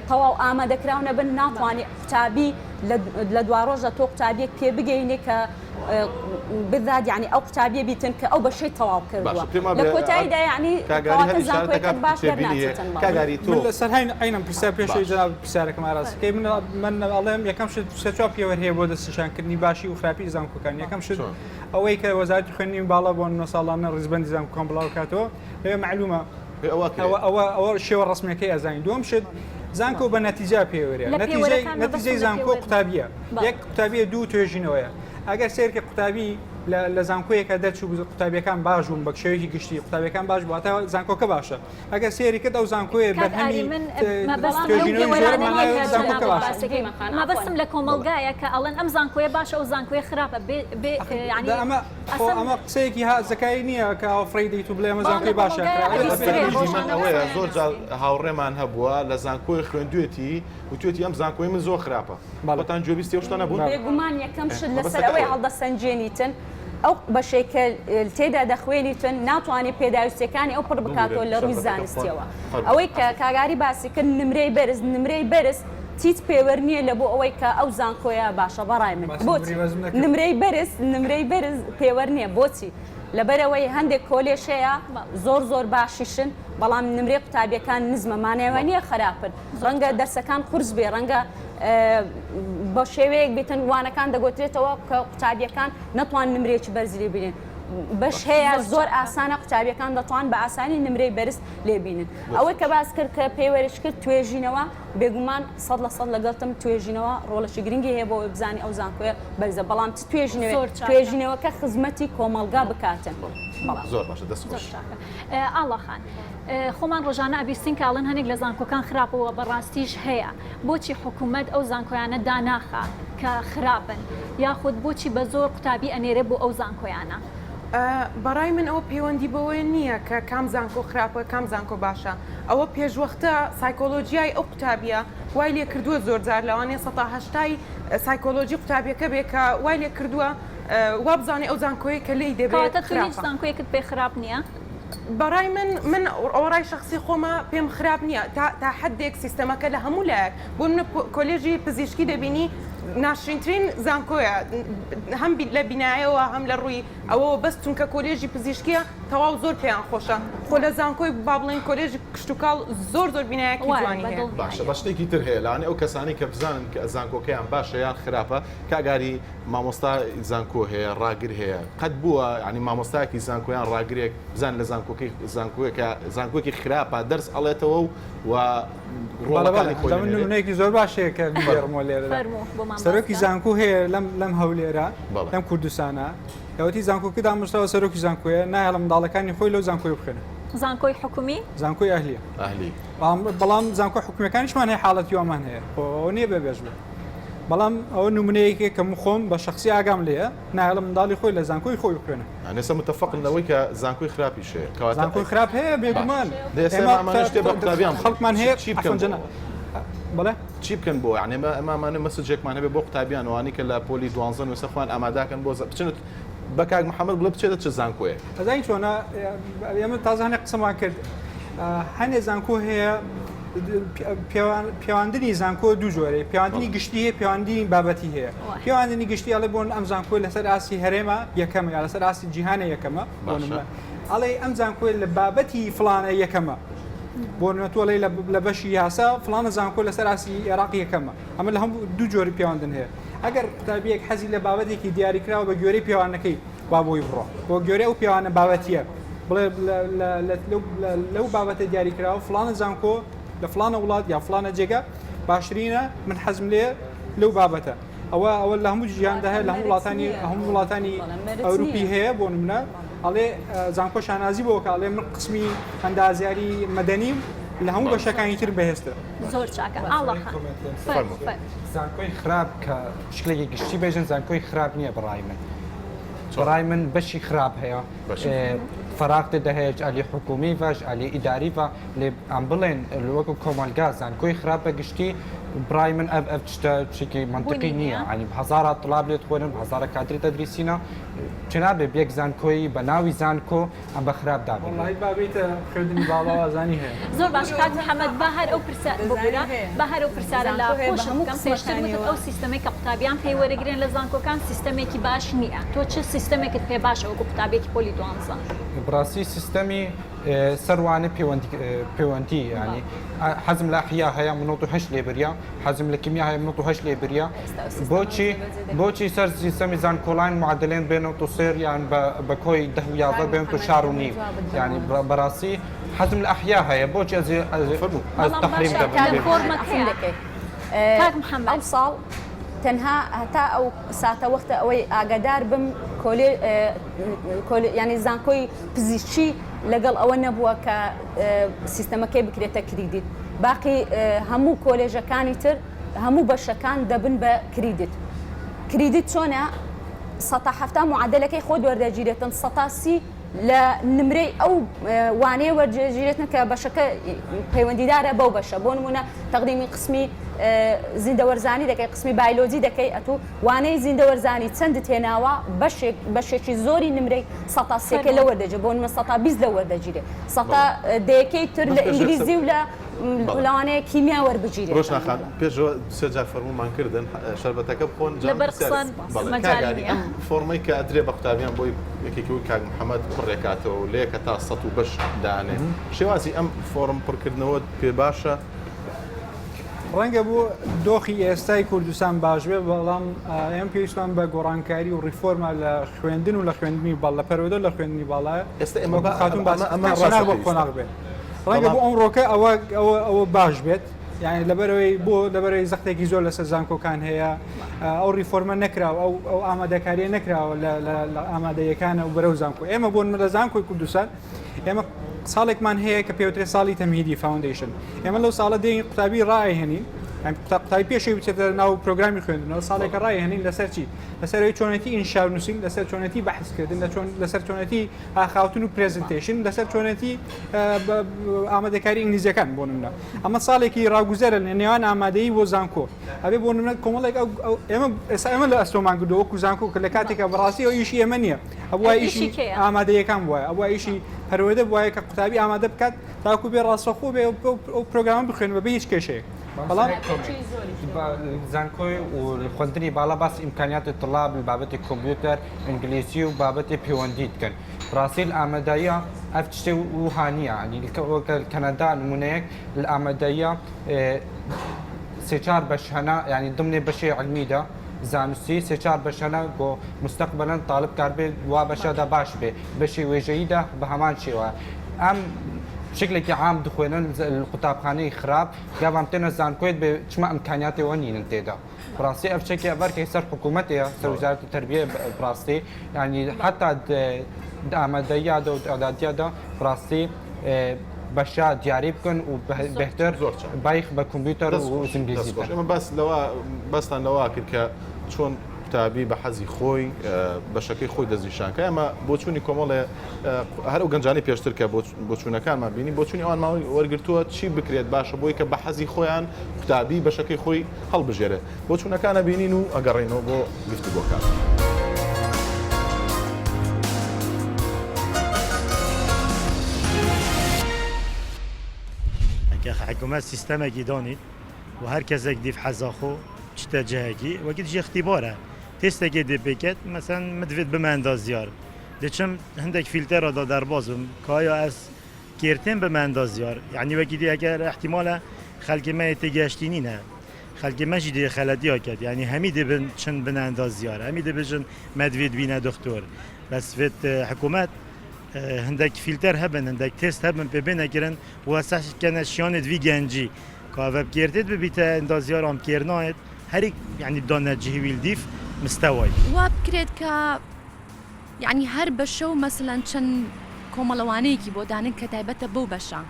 تەواو ئامادەکراو نەبن ناتوانانی قوتابی لە دواڕۆژدا تۆ قوتابیەک پێ بگەینێ کە بالذات یعنی ئەو قوتابیە بیتن کە ئەو بەشەی تەواو کردووە لە کۆتاییدا یعنی کەواتە زانکۆیەکەت باش دەرناچێتن. کاک من لەسەر هەین عەینەم پرسیار پێش ئەوەی جەنابت پرسیارەکەم ئاراستە بکەی من من ئەڵێم یەکەم شت سێ چوار پێوەر هەیە بۆ دەستنیشانکردنی باشی و خراپی زانکۆکان یەکەم شت ئەوەی کە وەزارەتی خوێندنی باڵا بۆ نمونە ساڵانە ڕیزبەندی زانکۆکان بڵاو کاتەوە لەوێ مەعلومە ئەوە ئەوە ئەوە شێوە ڕەسمیەکەی ئەزانین دووەم شت زانکۆ بە نەتیجە پێوەرە نەتیجەی نەتیجەی زانکۆ قوتابیە یەک قوتابیە دوو توێژینەوەیە ئەگەر سێرکە قوتابی لە زانکۆیەکە دەرچوو قوتابیەکان باش بوون بە شێوەیەکی گشتی قوتابیەکان باش بوو واتە زانکۆکە باشە ئەگەر سێری کرد ئەو زانکۆیە بەرهەمی توێژینەوەی زۆرمان زانکۆکە باشە. مەبەستم لە کۆمەڵگایە کە ئەڵێن ئەم زانکۆیە باشە ئەو زانکۆیە خراپە بێ بێ یانی ئەمە خۆ ئەمە قسەیەکی ها زەکایی نییە کە ئەوە فڕێی دەیت و بڵێ ئەمە زانکۆی باشە ئەوەیە زۆر جار هاوڕێمان هەبووە لە زانکۆی خوێندوێتی وتوێتی ئەم زانکۆی من زۆر خراپە خۆتان گوێبیستی ئەو شتە نەبوون؟ بێگومان یەکەم شت لەسەر ئەوەی هەڵدەسەنگێنیتن ئەو بەشەی کە تێدا دەخوێنیتن ناتوانێت پێداویستیەکانی ئەو پڕ بکاتەوە لە ڕووی زانستیەوە ئەوەی کە کاگاری باسی کرد نمرەی بەرز نمرەی بەرز هیچ پێوەر نییە لە بۆ ئەوەی کە ئەو زانکۆیە باشە بەڕای من بۆچی نمرەی بەرز نمرەی بەرز پێوەر نییە بۆچی لەبەرئەوەی هەندێک کۆلێژ هەیە زۆر زۆر باشیشن بەڵام نمرەی قوتابیەکان نزمە مانای وە نییە خراپن ڕەنگە دەرسەکان قورس بێ ڕەنگە بە شێوەیەک بێتن وانەکان دەگوترێتەوە کە قوتابیەکان نەتوان نمرێکی بەرزی لێ بینن بەش هەیە زۆر ئاسانە قوتابیەکان دەتوان بە ئاسانی نمرەی بەرز لێ بینن ئەوەی کە باس کرد کە پێوەرش کرد توێژینەوە بێگومان 100% لەگەڵتم توێژینەوە ڕۆڵێکی گرنگی هەیە بۆ ئەوەی بزانی ئەو زانکۆیە بەرزە بەڵام چ توێژینەوەیەک توێژینەوەکە خزمەتی کۆمەڵگا بکاتن. زۆر باشە دەست خۆش. ئاڵا خان خۆمان ڕۆژانە ئەبیستین کە ئەڵێن هەنێک لە زانکۆکان خراپە و بەڕاستیش هەیە بۆچی حکوومەت ئەو زانکۆیانە داناخا کە خراپن یاخود بۆچی بە زۆر قوتابی ئەنێرێ بۆ ئەو زانکۆیانە؟ بەڕای من ئەوە پەیوەندی بەوەیە نییە کە کام زانکۆ خراپە کام زانکۆ باشە ئەوە پێشوەختە سایکۆلۆجیای ئەو قوتابیە وای لێ کردووە زۆر جار لەوانەیە سەتا هەشتای سایکۆلۆجی قوتابیەکە بێ کە وای لێ کردووە وابزانێ ئەو زانکۆیە کە لێی دەبێت کەواتە تۆ هیچ زانکۆیەکت پێ خراپ نییە؟ بەڕای من من ئەوە ڕای شەخسی خۆمە پێم خراپ نییە تا تا حدێک سیستەمەکە لە هەموو لایەک بۆ منە کۆلێژی پزیشکی دەبینی ناشرینترین زانکۆیە هەم لە بینایەوە هەم لە ڕووی ئەوەوە بەس چونکە کۆلێژی پزیشکیە. تەواو زۆر پێیان خۆشە خۆ لە زانکۆی با بڵێین کۆلێژی کشتوکاڵ زۆر زۆر بینایەکی جوانی هەیە. باشە بەس شتێکی تر هەیە لەوانەیە ئەو کەسانەی کە بزانن کە زانکۆکەیان باشە یان خراپە کاک ئاری مامۆستا زانکۆ هەیە ڕاگر هەیە قەت بووە یانی مامۆستایەکی زانکۆ یان ڕاگرێک بزان لە زانکۆکەی زانکۆیەکە زانکۆیەکی خراپە دەرس ئەڵێتەوە و و ڕۆڵەکانی خۆی لە من نمونەیەکی زۆر باش هەیە کە بیگێڕمەوە لێرەدا سەرۆکی زانکۆ هەیە لەم لەم هەولێرە لەم کوردستانە لەوەتی زانکۆکە دامەزراوە سەرۆکی زانکۆیە نایەڵە منداڵەکانی خۆی لەو زانکۆی بخوێنن. زانکۆی حکومی؟ زانکۆی ئەهلیە. ئەهلی. بەڵام زانکۆ حکومیەکانیشمان هەیە حاڵەتی وامان هەیە خۆ ئەوە نییە بێ بێژ بێ بەڵام ئەوە نمونەیەکێک کە من خۆم بە شخصی ئاگام لێیە نایەڵە منداڵی خۆی لە زانکۆی خۆی بخوێنە. یانی ئێستا متفقن لەوەی کە زانکۆی خراپیش هەیە کەواتە زانکۆی خراپ هەیە بێگومان ئێستا ئەمانە شتێ بە قوتابیان خەڵکمان هەیە چی بکەن بەڵێ چی بکەن بۆ یعنی ئێمە ئێمە ئەمانە message ێکمان هەبێ بۆ قوتابیان ئەوانەی کە لە پۆلی دوانزەن و ئێستا خۆیان ئامادەکەن بۆ بچنە بە کاک محەممەد بڵێ بچێتە چ زانکۆیەک؟ ئەزانی چۆنە ئێمە تازە هەنێ قسەمان کرد هەنێ زانکۆ هەیە پێواندنی زانکۆ دوو جۆرەیە پێواندنی گشتی هەیە پێواندنی بابەتی هەیە پێواندنی گشتی ئەڵێ بۆن ئەم زانکۆی لەسەر ئاستی هەرێمە یەکەمە یا لەسەر ئاستی جیهانە یەکەمە ئەڵێ ئەم زانکۆی لە بابەتی فلانە یەکەمە بۆ نمونە تۆ ئەڵێی لە بەشی یاسا فڵانە زانکۆ لەسەر ئاستی ئێراق یەکەمە ئەمە لە هەموو دوو جۆری پێواندن هەیە ئەگەر قوتابیەک حەزی لە بابەتێکی دیاریکراوە بە گوێرەی پێوانەکەی با بۆی بڕۆ بۆ گوێرەی ئەو پێوانە بابەتیە بڵێ لەو بابەتە دیاریکراوە فڵانە زانکۆ لە فڵانە وڵات یا فڵانە جێگا باشترینە من حەزم لێ لەو بابەتە ئەوە ئەوە لە هەموو جیهاندا هەیە لە هەموو وڵاتانی هەموو وڵاتانی ئەوروپی هەیە بۆ نمونە ئەڵێ زانکۆ شانازی بۆ کە ئەڵێ من قسمی ئەندازیاری مەدەنیم لە هەموو بەشەکانی تر بەهێزترە. زۆر چاکە ئاڵا خان فەرموو. زانکۆی خراپ کە شکلێکی گشتی بێژن زانکۆی خراپ نییە بەڕای من بەڕای من بەشی خراپ هەیە فەراق تێدا هەیە ئەلی حکومی ڤش ئەلی ئیداری ڤ لێ ئەم بڵێن وەکو کۆمەلگا زانکۆی خراپ بە گشتی برای من ئەv ئەv شتە شتێکی منطقی نییە ینی هەزارا طلاب لێت خوێنن هەزارە کادری تەدریسینە چ نابێ یەک زانکۆی بە ناوی زانکۆ ئەم بە خراپ دابنرێت. وەڵاهی با بێیتە خوێندنی باڵا وازانی هەیە. زۆر باش کاک محمد با هەر ئەو پرسە ببورە با هەر ئەو پرسیارە لە خۆشت بکەم پێشتر وتت ئەو سیستەمەی کە قوتابیان پێی وەرەگرێن لە زانکۆکان سیستەمێکی باش نییە تۆ چ سیستەمێکت پێ باشە وەکو قوتابیەکی پۆلی دوانزە؟ بڕاستی سیستەمی سەر وانە پەیوەندی پەیوەندی یانی حەزم لە ئەحیا هەیە من 98 لێ بریا حەزم لە کیمیا هەیە 98 لێ بریا بۆچی بۆچی سەر سیستەمی زانکۆلاین معدلێن بێنەوە تو سێر یان بە کۆی دە و 11 بێن تو شار و نیو یانی بەڕاستی حەزم لە ئەحیا هەیە بۆچی ئەز ئەز تەحریم دەبم کاک محەممەد ئەو ساڵ تەنها هەتا ئەو ساتە وەختە ئەوەی ئاگادار بم کۆلێ ینی زانکۆی پزیشکی لەگەڵ ئەوە نەبووە کە سیستەمەکەی بکرێتە credit باقی هەموو کۆلێژەکانی تر هەموو بەشەکان دەبن بە credit credit چۆنە سەتا حەفتا معادلەکەی خۆت وەردەگیرێتن سەتا سی لە نمرەی ئەو وانەیە وەرجێگیرێتن کە بەشەکە پەیوەندیدارە بەو بەشە بۆ نمونە تەقدیمی قسمی زیندەوەرزانی دەکەی قسمی بایلۆجی دەکەی ئەتوو وانەی زیندەوەرزانی چەندت هێناوە بەشێک بەشێکی زۆری نمرەی سەتا سێکە لە وەردەگیرێ بۆ نمونە سەتا 20 لە وەردەگیرێ سەتا دەیەکەی تر لە ئینگلیزی و لە لەوانەیە کیمیا وەربگیرێت. ڕۆشنا خان پێشەوە سێ جار فەرموومان کردن شەربەتەکە بخۆن جا لەبەر قسان بەڵێ مەجالی کاک ئاری نییە. ئەم فۆڕمەی کە ئەدرێ بە قوتابیان بۆی یەکێکی وەک کاک محەمەد پڕێکاتەوە و لە یەک هەتا سەد و بەش دانێ شێوازی ئەم فۆڕم پڕکردنەوەت پێ باشە؟ ڕەنگە بۆ دۆخی ئێستای کوردستان باش بێ بەڵام ئێمە پێویستمان بە گۆڕانکاری و ڕیفۆرمە لە خوێندن و لە خوێندنی باڵ لە پەروەردە لە خوێندنی باڵایە ئێستا ئێمە وەکو خاتوون باس ئەمە قۆناغ ڕاستە بۆ پێویستە. قۆناغ بێ ڕەنگە بۆ ئەمڕۆکە ئەوە ئەوە ئەوە باش بێت یعنی لەبەرەوەی بۆ لەبەرەوەی زەختێکی زۆر لەسەر زانکۆکان هەیە ئەو ڕیفۆرمە نەکراوە ئەو ئەو ئامادەکاریە نەکراوە لە لە ئامادەیەکانە و بەرەو زانکۆ ئێمە بۆ لە زانکۆی کوردستان ئێمە ساڵێکمان هەیە کە پێوترێ ساڵی تەمهیدی foundation ئێمە لەو ساڵە دێین قوتابی ڕایهێنین قوتابی پێشەوەی بچێتە ناو پرۆگرامی خوێندنەوە ساڵێکە ڕایهێنین لەسەر چی لەسەر ئەوەی چۆنێتی ئینشا نووسین لەسەر چۆنێتی بەحسکردن لە چۆن لەسەر چۆنێتی ئاخاوتن و presentation لەسەر چۆنێتی ئامادەکاری ئینگلیزیەکان بۆ نمونە ئەمە ساڵێکی ڕاگوزەرە لە نێوان ئامادەیی بۆ زانکۆ ئەبێ بۆ نمونە کۆمەڵێک ئەو ئێمە ئێستا ئێمە لە ئەستۆمان کردووە وەکو زانکۆ کە لە کاتێکا بەڕاستی ئەو ئیشی ئێمە نییە ئەبوایە ئیشی ئامادەیەکان بوایە ئەبوایە ئیشی پەروەردە بوایە کە قوتابی ئامادە بکات تاکو بێ ڕاستەوخۆ بێ ئەو پرۆگرامە بخوێنێ بەبێ هیچ کێشەیەک. بەڵام زانکۆی و خوێندنی باڵا باسی ئیمکانیاتی طلاب بابەتی کۆمپیوتەر ئینگلیزی و بابەتی پەیوەندی دکەن ڕاستی لە ئامادەیە ئەف تشتێ وها نییە یعنی وەکە کەنەدا نمونەیەک لە ئامادەیە سێ چار بەش هەنە یعنی ضمن بەشی علمیدا زانستی سێ چار بەش هەنە بۆ مستقبلا طالب کار بێ وا بەشەدا باش بێ بەشی وێژەییدا بە هەمان شێوە ئەم شکلێکی عام دخوێنن قوتابخانەی خراپ گاوام تێنە زانکۆیت بێ چما ئەمکانیاتەوە نینن تێدا بڕاستی ئەف چەکی ئەڤەرکەی سەر حکوومەتەیە سەر وزارەتی تەربیە بڕاستی یعنی حتا ئامادەییادا و ئەعدادیادا بڕاستی بەشا دیاری بکەن و بهتر بایخ بە کۆمپیوتەر و ئینگلیزی بکەن. ئێمە باس لەوە باستان لەوە کرد کە چۆن قوتابی بە حەزی خۆی بەشەکەی خۆی دەستنیشان کە ئەمە بۆچوونی کۆمەڵێ هەر ئەو گەنجانی پێشتر کە بۆچوونەکانمان بینی بۆچوونی ئەوانمان وەرگرتووە چی بکرێت باشە بۆی کە بە حەزی خۆیان قوتابی بەشەکەی خۆی هەڵبژێرێت بۆچوونەکان ئەبینین و ئەگەڕێینەوە بۆ گفتوگۆکان. کە حکومەت سیستەمێکی دانیت و هەر کەسێک دیف حەزا خۆ چتە جهەکی وەکی دژی اختیبارە تێستێکی دێ پێکێت مەسەن مدوێت بمە ئەندازیار دەچم هەندێک فیلتەرە دا دەرباز بم کایا ئەس کێرتێن بمە ئەندازیار یعنی وەکی دی ئەگەر احتیمالە خەلکی مە تێگەشتی نینە خەلکی مەژی دێ خەلەتیا کەت یعنی هەمی دەبن چن بنە ئەندازیار هەمی دەبژن مەدوێت بینە دکتۆر بەس فێت حکوومەت هەندێک فیلتەر هەبن هەندێک تێست هەبن پێ بێنەکردن و سەکەنە شیانت وی گەنجی کاڤە بکێرتێت ببیتە ئەندازیار ئام کێر نایەت هەریک یعنی بدانە جهویل دیف مستەوای. وا بکرێت کە یعنی هەر بەشە و مەسەلەن چەند کۆمەڵە وانەیەکی بۆ دانن کە تایبەتە بەو بەشە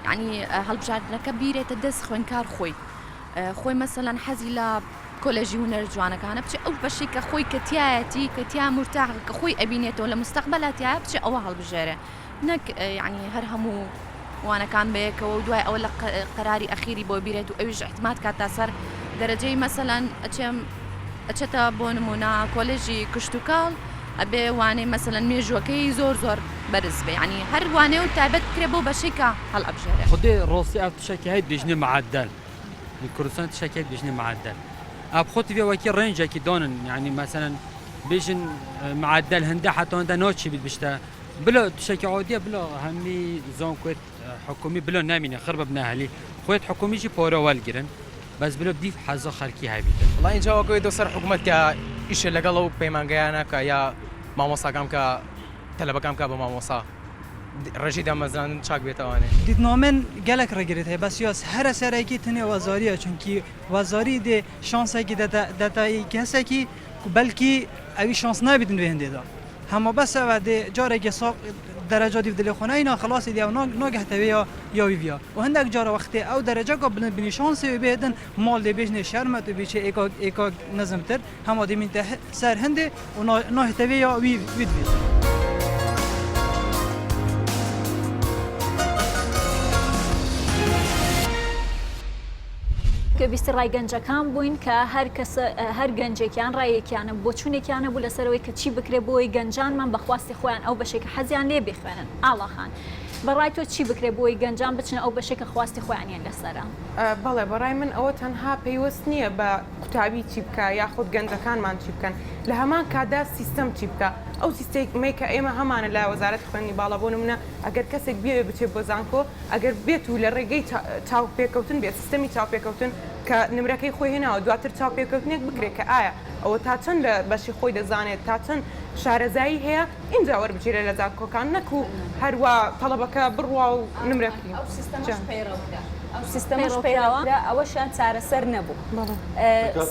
یعنی هەڵبژاردنەکە بیرێتە دەست خوێندکار خۆی خۆی مەسەلەن حەزی لە کۆلێژی هونەر جوانەکانە بچێ ئەو بەشەی کە خۆی کە تایەتی کە تیا مرتاح کە خۆی ئەبینێتەوە لە مستەقبەلا تایە بچێ ئەوە هەڵبژێرێ نەک یعنی هەر هەموو وانەکان بەیەکەوە و دوای ئەوە لە قەراری ئەخیری بۆ بیرێت و ئەویش احتماد کات تا سەر دەرەجەی مەسەلەن ئەچێم ئەچێتە بۆ نمونە کۆلێژی کشتوکاڵ ئەبێ وانەی مەسەلەن مێژووەکەی زۆر زۆر بەرز بێ یعنی هەر وانەیە و تایبەت بکرێ بۆ بەشەی کە هەڵئەبژێرێ. خودێ ڕاستی ئەv تشەکی هەی دبێژنێ معەدەل li Kurdistan tişekî heye dibêjine معدل ev xwe divê wekî rêncekî danin yanî meselen bêjin معدل hinde heta hinde naçê bît bişte bila tişekî adiye bila hemî zankoyê hikûmî bila nemîne xir bibine ehlî xwêt hikûmî jî pare welgirin بەس bila dîf heza xelkî hebîtin. وەڵا ئینجا وەک ئەوەی دۆسەر حکومەت کە ئیشێ لەگەڵ ئەو پەیمانگایانە بکا یا مامۆستاکان بکا تەلەبەکان بکا بە مامۆستا ڕێژەی دامەزراندن چاک بێتەوانێ. دیتنا من گەلەک ڕێگرت هەیە بەس یاس هەرە سەرەکی تنێ وەزاریە چونکی وەزاری دێ شانسێکی دەتە دەتە کەسێکی بەلکی ئەوی شانس نابیتن وێ هەندێدا هەما بەس ئەوە دێ جارێکی ساق دەرەجە دیو دلێ خۆ ناینا خلاصی دێ ئەو ناگەهتە وێ یا یا وی ڤیا و هەندێک جارە وەختێ ئەو دەرەجە کا بلند بینی شانسێ وێ بێدن ماڵ دێ بێژنێ شەرمە تو بیچێ ئێکا ئێکا نزمتر هەما دێ مینتە سەر هەندێ و ناهێتە وێ یا وی وی دبێت. گوێبیستی ڕای گەنجەکان بووین کە هەر کەس هەر گەنجێکیان ڕایەکیانە بۆچوونێکیانە بوو لەسەرەوەی کە چی بکرێت بۆی گەنجانمان بە خواستی خۆیان ئەو بەشێک کە حەزیان لێ بیخوێنن ئاڵاخان بەڕای تۆ چی بکرێت بۆی گەنجان بچنە ئەو بەشێک کە خواستی خۆیانیان لەسەرە؟ بەڵێ بەڕای من ئەوە تەنها پەیوەست نییە بە قوتابی چی بکا یاخود گەنجەکانمان چی بکەن لە هەمان کاتدا سیستەم چی بکا ئەو سیستەمەی کە ئێمە هەمانە لە وەزارەتی خوێندنی باڵا بۆ نمونە ئەگەر کەسێک بیەوێ بچێت بۆ زانکۆ ئەگەر بێت و لە ڕێگەی چاوپێکەوتن بێت سیستەمی چاوپێکەوتن کە نمرەکەی خۆی هێناوە دواتر چاوپێکەوتنێک بکرێت کە ئایا ئەوە تا چەند لە بەشی خۆی دەزانێت تا چەند شارەزایی هەیە ئینجا وەربگیرێت لە زانکۆکان نەکو هەروا تەڵەبەکە بڕوا و نمرەکەی ئەو سیستەمەش پەیڕەو کرا ئەو سیستەمەش پەیڕەو کرا ئەوەشیان چارەسەر نەبوو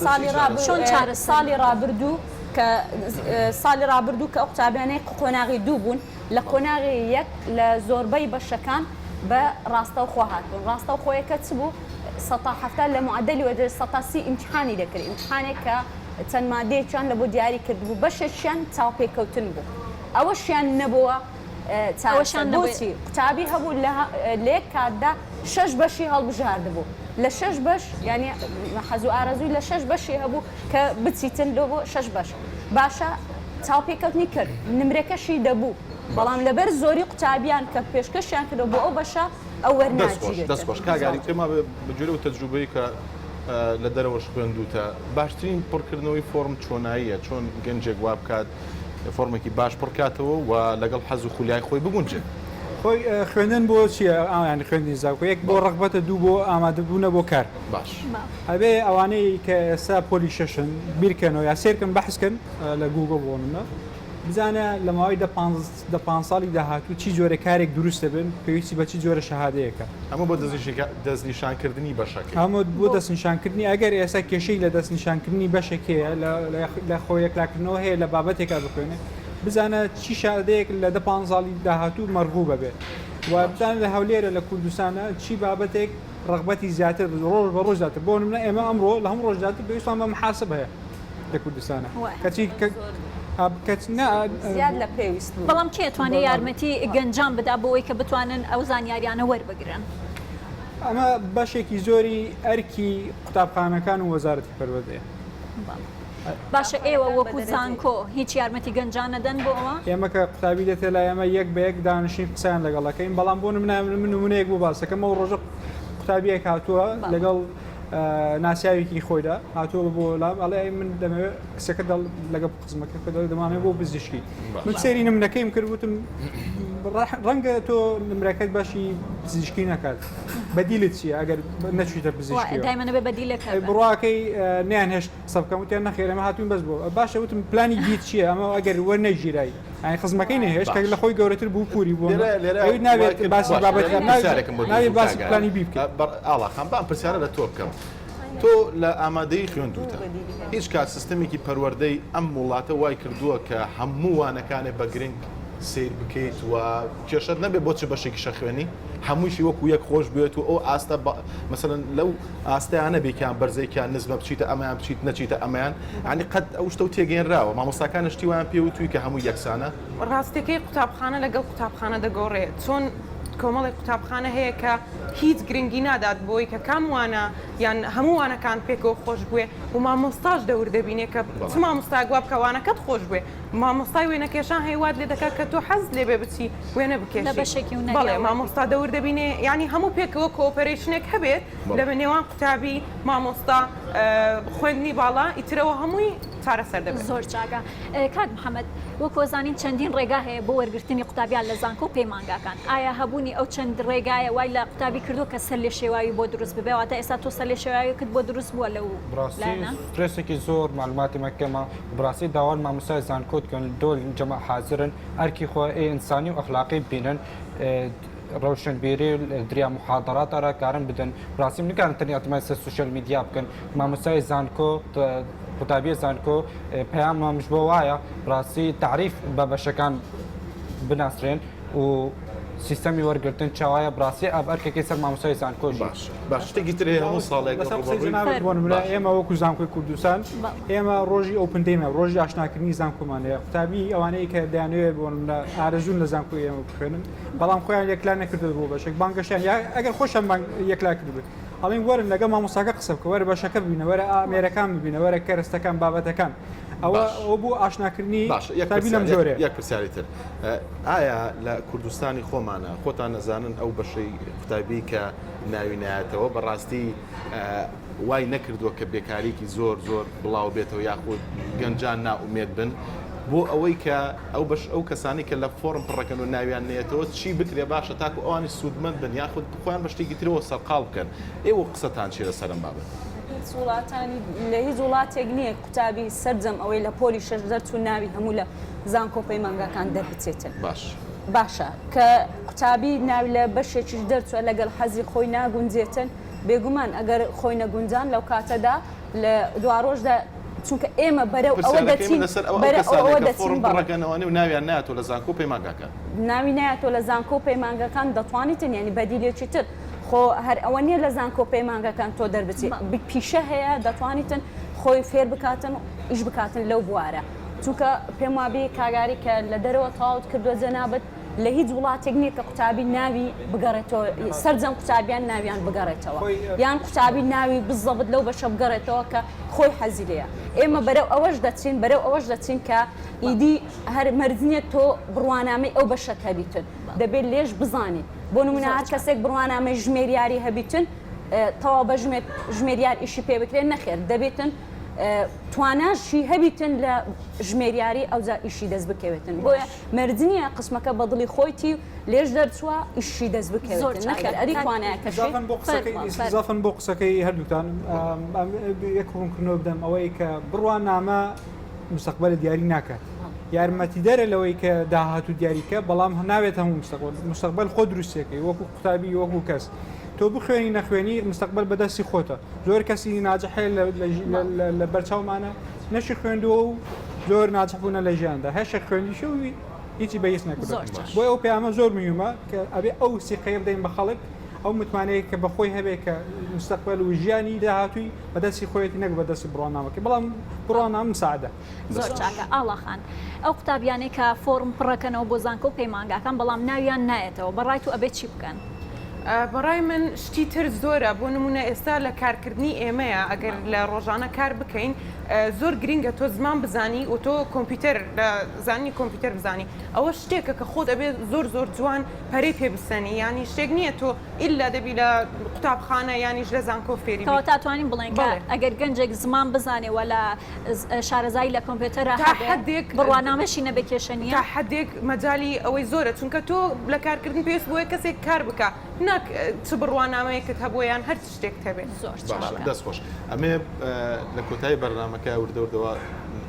ساڵی ڕابردوو ساڵی ڕابردوو کە ساڵی ڕابردوو کە ئەو قوتابیانەی قۆناغی دوو بوون لە قۆناغی یەک لە زۆربەی بەشەکان بە ڕاستەوخۆ هاتبوون ڕاستەوخۆیەکە چ بوو سەتا 70 لە معدلی وەرگرت سەتا سی ئیمتیحانی دەکرد ئیمتیحانێک کە چەند مادەیەکیان لە بۆ دیاری کردبوو بەشێکیان چاوپێکەوتن بوو ئەوەشیان نەبووە چارەسەر بۆچی قوتابی هەبوو لە لە یەک کاتدا شەش بەشی هەڵبژاردبوو لە شەش بەش یانی حەز و ئارەزووی لە شەش بەشی هەبوو کە بچیتن لۆ بۆ شەش بەش باشە چاوپێکەوتنی کرد نمرەکەشی دەبوو بەڵام لەبەر زۆری قوتابیان کە پێشکەشیان کردەوە بۆ ئەو بەشە. ئەو دەست خۆش وەرناگیرێتن. دەست خۆش کاک ئاری پێم وابێ بە گوێرەی ئەو تەجروبەی کە لە دەرەوەش خوێندووتە باشترین پڕکردنەوەی فۆرم چۆناییە چۆن گەنجێک وا بکات فۆرمێکی باش پڕکاتەوە و لەگەڵ حەز و خولیای خۆی بگونجێ؟ خۆی خوێندن بۆ چییە؟ یانی خوێندنی زانکۆ یەک بۆ ڕەغبەتە دوو بۆ ئامادەبوونە بۆ کار. باش. ئەبێ ئەوانەی کە ئێستا پۆلی شەشن بیرکەنەوە یا سێرکەن بەحس کەن لە گووگڵ بۆ نمونە بزانە لە ماوەی دە دە پانز ساڵی داهاتوو چی جۆرە کارێک دروست دەبن پێویستی بە چی جۆرە شەهادەیەکە. ئەمە بۆ دەستنیشانکردنی بەشەکەی. ئەمە بۆ دەستنیشانکردنی ئەگەر ئێستا کێشەی لە دەستنیشانکردنی بەشێک هەیە لە خۆ یەکلاکردنەوە هەیە لە بابەتێکا بخوێنێ بزانە چی شادەیەک لە دە پانز ساڵی داهاتوو مەرغوبە بێ و بزانە لە هەولێرە لە کوردستانە چی بابەتێک ڕەغبەتی زیاتر ڕۆژ بە ڕۆژ زیاتر بۆ نمونە ئێمە ئەمڕۆ لە هەموو ڕۆژ زیاتر پێویستمان بە محاسب هەیە لە کوردستانە کەچی زیاد لە پێویست بوو. بەڵام کێ ئەتوانێ یارمەتی گەنجان بدا بۆ ئەوەی کە بتوانن ئەو زانیاریانە وەربگرن؟ ئەمە بەشێکی زۆری ئەرکی قوتابخانەکان و وەزارەتی پەروەردەیە. باشە ئێوە وەکو زانکۆ هیچ یارمەتی گەنجان نەدەن بۆ ئەوە؟ ئێمە کە قوتابی دێتە لای ئێمە یەک بە یەک دانیشین قسەیان لەگەڵ ئەکەین بەڵام بۆ نمونە من نمونەیەک بۆ باس دەکەم ئەو ڕۆژە قوتابیەک هاتووە لەگەڵ ناسیاوێکی خۆیدا هاتووە بۆ لام ئەڵێ ئەی من دەمەوێت کچەکە دەڵ لەگەڵ خزمەکە کە دەڵێ دەمانەوێت بۆ پزیشکی من سەیری نمرەکەیم کرد وتم ڕەنگە تۆ نمرەکەت بەشی پزیشکی نەکات بەدیلت چییە ئەگەر نەچویتە پزیشکی دایمە نەبێ بەدیلەکە بڕواکەی نیان هێشت قسە بکەم وتیان نەخێر ئەمە هاتوین بەس بۆ باشە وتم پلانی بیت چییە ئەمە ئەگەر وەرنەگیرای یانی خزمەکەی نەهێشت کە لە خۆی گەورەتر بوو پوری بوو لێرە نابێت باسی بابەت نابێت باسی پلانی بی بکەیت ئاڵا خان با ئەم پرسیارە لە تۆ بکەم تۆ لە ئامادەیی خوێندووتە هیچ کات سیستەمێکی پەروەردەی ئەم وڵاتە وای کردووە کە هەموو وانەکانێ بە گرنگ سەیر بکەیت و کێشەت نەبێت بۆ چ بەشێکیشە خوێنی هەموویشی وەکو یەک خۆش بوێت و ئەو ئاستە مەسەلەن لەو ئاستەیانە بێکیان بەرزێکیان نزمە بچیتە ئەمەیان بچیت نەچیتە ئەمەیان یانی قەت ئەو شتەو تێگەیەنراوە مامۆستاکانە شتی وایان پێ وتووی کە هەمووی یەکسانە؟ ڕاستەکەی قوتابخانە لەگەڵ قوتابخانە دەگۆڕێ چۆن کۆمەڵێک قوتابخانە هەیە کە هیچ گرنگی نادات بۆی کە کام وانە یان هەموو وانەکان پێکەوە خۆش بوێ و مامۆستاش دەور دەبینێ کە چ مامۆستایەک وا بکا وانەکەت خۆش بوێ مامۆستای وێنەکێشان هەیە وات لێ دەکات کە تۆ حەزت لێ بێ بچی وێنە لە بکێشی بەشێکی هونەرییەوە بەڵێ وەربگری. مامۆستا دەور دەبینێ یانی هەموو پێکەوە cooperation ێک هەبێت لە نێوان قوتابی مامۆستا خوێندنی باڵا ئیترەوە هەمووی چارەسەر دەبێت. زۆر چاکە کاک محمد وەکو ئەزانین چەندین ڕێگا هەیە بۆ وەرگرتنی قوتابیان لە زانکۆ و پەیمانگاکان ئایا هەبوونی ئەو چەند ڕێگایە وای لە قوتابی کردووە کە سەرلێشێواوی بۆ دروست ببێ واتە ئێستا تۆ سەرلێشێواویەکت بۆ دروست بووە لەو بڕاستی لایەنە؟ سترێسێکی زۆر مەعلوماتی مە کەمە بڕاستی داوا لە مامۆستای زانکۆ دکەن دۆل جەمە حازرن ئەرکی خۆ ئێ ئینسانی و ئەخلاقی ببینن ڕەوشنبیری دریا محاضرات را کارن بدەن ڕاستیم نکارن تەنیا اعتماد سەر social media بکەن مامۆستای زانکۆ قوتابیە زانکۆ پەیاممش بۆ وایە ڕاستی تعریف بە بەشەکان بناسرێن و سیستەمی وەرگرتن چاوایە بڕاستی ئەب ئەرکێکی سەر مامۆستای زانکۆ باش باش شتێکی تر هەیە هەموو ساڵێک لەسەر قسەی جەنابت بۆ نمونە ئێمە وەکو زانکۆی کوردستان ئێمە ڕۆژی open day مان ڕۆژی ئاشناکردنی زانکۆمان هەیە قوتابی ئەوانەی کە دەیانەوێت بۆ نمونە ئارەزوون لە زانکۆی ئێمە بخوێنن بەڵام خۆیان یەکلا نەکردووە بۆ بەشێک بانگەشیان یا ئەگەر خۆشیان بانگ یەکلا کردبێت ئەڵێن وەرن لەگەڵ مامۆستاکە قسە بکە وەرە بەشەکە ببینە وەرە ئامێرەکان ببینە وەرە کەرەستەکان بابەتەکان ئەوە ئەو بۆ ئاشناکردنی باشە یەک قوتابی لەم پرسیار جۆرەیە. یەک پرسیاری تر ئایا لە کوردستانی خۆمانە خۆتان نەزانن ئەو بەشەی قوتابی کە ناوی نایەتەوە بەڕاستی وای نەکردووە کە بێکاریکی زۆر زۆر بڵاو بێتەوە یاخود گەنجان نائومێد بن بۆ ئەوەی کە ئەو بەش ئەو کەسانی کە لە فۆرم پڕەکەن و ناویان نێتەوە چی بکرێ باشە تاکو ئەوانی سوودمەند بن یاخود خۆیان بە شتێکی ترەوە سەرقاڵ بکەن ئێوە قسەتان چیە لەسەر ئەم بابەتە؟ هیچ وڵاتانی لە هیچ وڵاتێک نییە قوتابی سەرجەم ئەوەی لە پۆلی شەش دەرچوو ناوی هەموو لە زانکۆ پەیمانگاکان دەربچێتن. باش. باشە کە قوتابی ناوی لە بەشێکیش دەرچووە لەگەڵ حەزی خۆی ناگونجێتن بێگومان ئەگەر خۆی نەگونجان لەو کاتەدا لە دواڕۆژدا چونکە ئێمە بەرەو ئەوە پرسیارەکەی من دەچین لەسەر ئەو ئەو بەرە ئەو کەسانەیە ئەوە کە دەچین فۆرم بەڵێ. پڕەکەنەوانێ و ناویان نایەتەوە لە زانکۆ و پەیمانگاکان. ناوی نایەتەوە لە زانکۆ و پەیمانگاکان دەتوانیتن یانی بەدیلێکی تر خۆ هەر ئەوە نییە لە زانکۆ و پەیمانگاکان تۆ دەربچی پیشە هەیە دەتوانیتن خۆی فێر بکاتن ئیش بکاتن لەو بوارە چونکە پێم وابی کاگاری کە لە دەرەوە تەواوت کردووە جەنابت لە هیچ وڵاتێک نییە کە قوتابی ناوی بگەڕێتەوە سەرجەم قوتابیان ناویان بگەڕێتەوە یان قوتابی ناوی بزەبت لەو بەشە بگەڕێتەوە کە خۆی حەزی لێیە ئێمە بەرەو ئەوەش دەچین بەرەو ئەوەش دەچین کە ئیدی هەر مەرج نییە تۆ بڕوانامەی ئەو بەشەت هەبیتن دەبێت لێش بزانی. بۆ نمونە هەر کەسێک بڕوانامەی ژمێریاری هەبیتن تەواو بە ژمێریار ئیشی پێ بکرێن نەخێر دەبێتن تواناشی هەبیتن لە ژمێریاری ئەوجا ئیشی دەست بکەوێتن بۆیە مەرج نییە قسمەکە بە دڵی خۆیتی و لێش دەرچووە ئیشی دەست بکەوێتن نەخێر ئەری توانایەکەشی ئیزافەن بۆ قسەکەی هەردووکتان یەک ڕوونکردنەوە بدەم ئەوەی کە بڕوانامە مستەقبەلت دیاری ناکات یارمەتیدەرە لەوەی کە داهاتوو دیاریکە بەڵام ناوێت هەموو مستەقبل مستەقبل خۆ دروستەکەی وەکو قوتابی وەکو کەس تۆ بخوێنی نەخوێنی مستەقبل بەدەستی خۆتە زۆر کەسی ناجح هەیە لە بەرچاومانە نەشی خوێندووە و زۆر ناجح بوونە لە ژیاندا هەشە خوێندیشە و هیچی بە هیچ نەکردووە بۆیە ئەو پەیامە زۆر مهمە کە ئەبێ ئەو سیقەیە بدەین بە خەڵک ئەو متمانەیە کە بەخۆی هەبێ کە مستەقبل و ژیانی داهاتووی بەدەستی خۆیەتی نەک بەدەستی بڕوانامەکەی بەڵام بڕوانامە مساعدە. زۆر چاکە ئاڵا خان ئەو قوتابیانەی کە فۆڕم پڕەکەنەوە بۆ زانکۆ و پەیمانگاکان بەڵام ناویان نایەتەوە بەڕای تو ئەبێت چی بکەن؟ بەڕای من شتی تر زۆرە بۆ نمونە ئێستا لە کارکردنی ئێمەیە ئەگەر لە ڕۆژانە کار بکەین زۆر گرینگە تۆ زمان بزانی و تۆ کۆمپیوتەر لە زانینی کۆمپیوتەر بزانی ئەوە شتێکە کە خۆت ئەبێ زۆر زۆر جوان پەرەی پێ بسەنی یانی شتێک نییە تۆ ئیلا دەبی لە قوتابخانە یانیش لە زانکۆ فێری بی. کەواتە ئەتوانین بڵێین کە ئەگەر گەنجێک زمان بزانێ و لە شارەزایی لە کۆمپیوتەرا تا هەبێ حەدێک بڕوانامەشی نەبێ کێشە نییە؟ تا حەدێک مەجالی ئەوەی زۆرە چونکە تۆ لە کارکردن پێویست بۆیە کەسێک کار بکا ناک چ بڕوانامەیەکت هەبووە یان هەر چ شتێکت هەبێ. زۆر باشە چاکە. دەست خۆش ئەمێ لە کۆتایی بەرنامەکە وردە وردەوە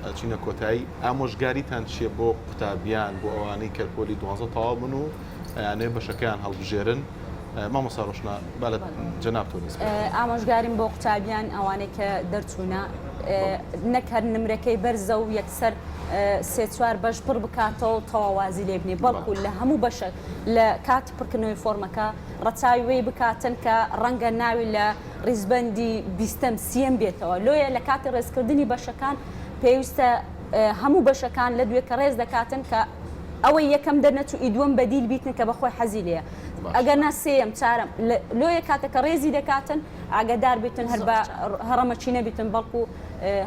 ئەچینە کۆتایی ئامۆژگاریتان چییە بۆ قوتابیان بۆ ئەوانەی کە پۆلی دوانزە تەواو بن و ئەیانەوێ بەشەکەیان هەڵبژێرن مامۆستا ڕۆشنا با لە جەنابتەوە دەست پێ بکەین. ئامۆژگاریم بۆ قوتابیان ئەوانەی کە دەرچوونە نەک هەر نمرەکەی بەرزە و یەکسەر سێ چوار بەش پڕ بکاتەوە و تەواو وازی لێ بنێ بەڵکو لە هەموو بەشە لە کاتی پڕکردنەوەی فۆرمەکە ڕەچاوی وەی بکاتن کە ڕەنگە ناوی لە ڕیزبەندی بیستەم سیەم بێتەوە لۆیە لە کاتی ڕێزکردنی بەشەکان پێویستە هەموو بەشەکان لە دوێ کە ڕێز دەکاتن کە ئەوەی یەکەم دەرنەچوو ئی دووەم بەدیل بیتن کە بەخۆی حەزی لێیە ئەگەر نا سێیەم چارەم لۆیە کاتە کە ڕێزی دەکاتن ئاگادار بیتن هەر بە هەڕەمەکی نەبیتن بەڵکو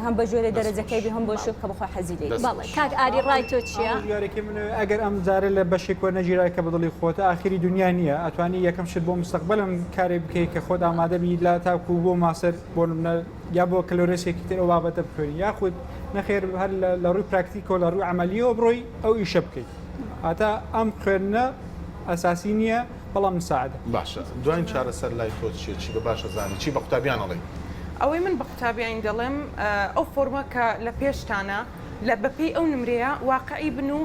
هەم بە گوێرەی دەرەجەکەی بی هەم بۆ شوێ کە بەخۆی حەزی لێی. بەڵێ کاک ئاری ڕای تۆ چییە؟ ئامۆژگاریەکەی من ئەگەر ئەم جارە لە بەشێک وەرنەگیرای کە بەدڵی خۆتە ئاخری دنیا نییە ئەتوانی یەکەم شت بۆ مستەقبەلم کارێک بکەی کە خۆت ئامادە بی لە تاکو بۆ ماستەر بۆ نمونە یا بۆ کەلۆرێسێکی تر ئەو بابەتە بخوێنی یاخود نەخێر هەر لە ڕووی پراکتیکەوە لە ڕووی عەمەلیەوە بڕۆی ئەو ئیشە بکەیت هاتا ئەم خوێندنە ئەساسی نییە بەڵام مساعدە. باشە دواین چارەسەر لای تۆ چیە چی بە باش ئەزانی چی بە قوتابیان ئەڵێی؟ ئەوەی من بە قوتابیانی دەڵێم ئەو فۆرمە کە لە پێشتانە لە بەپێی ئەو نمرەیە واقعی بن و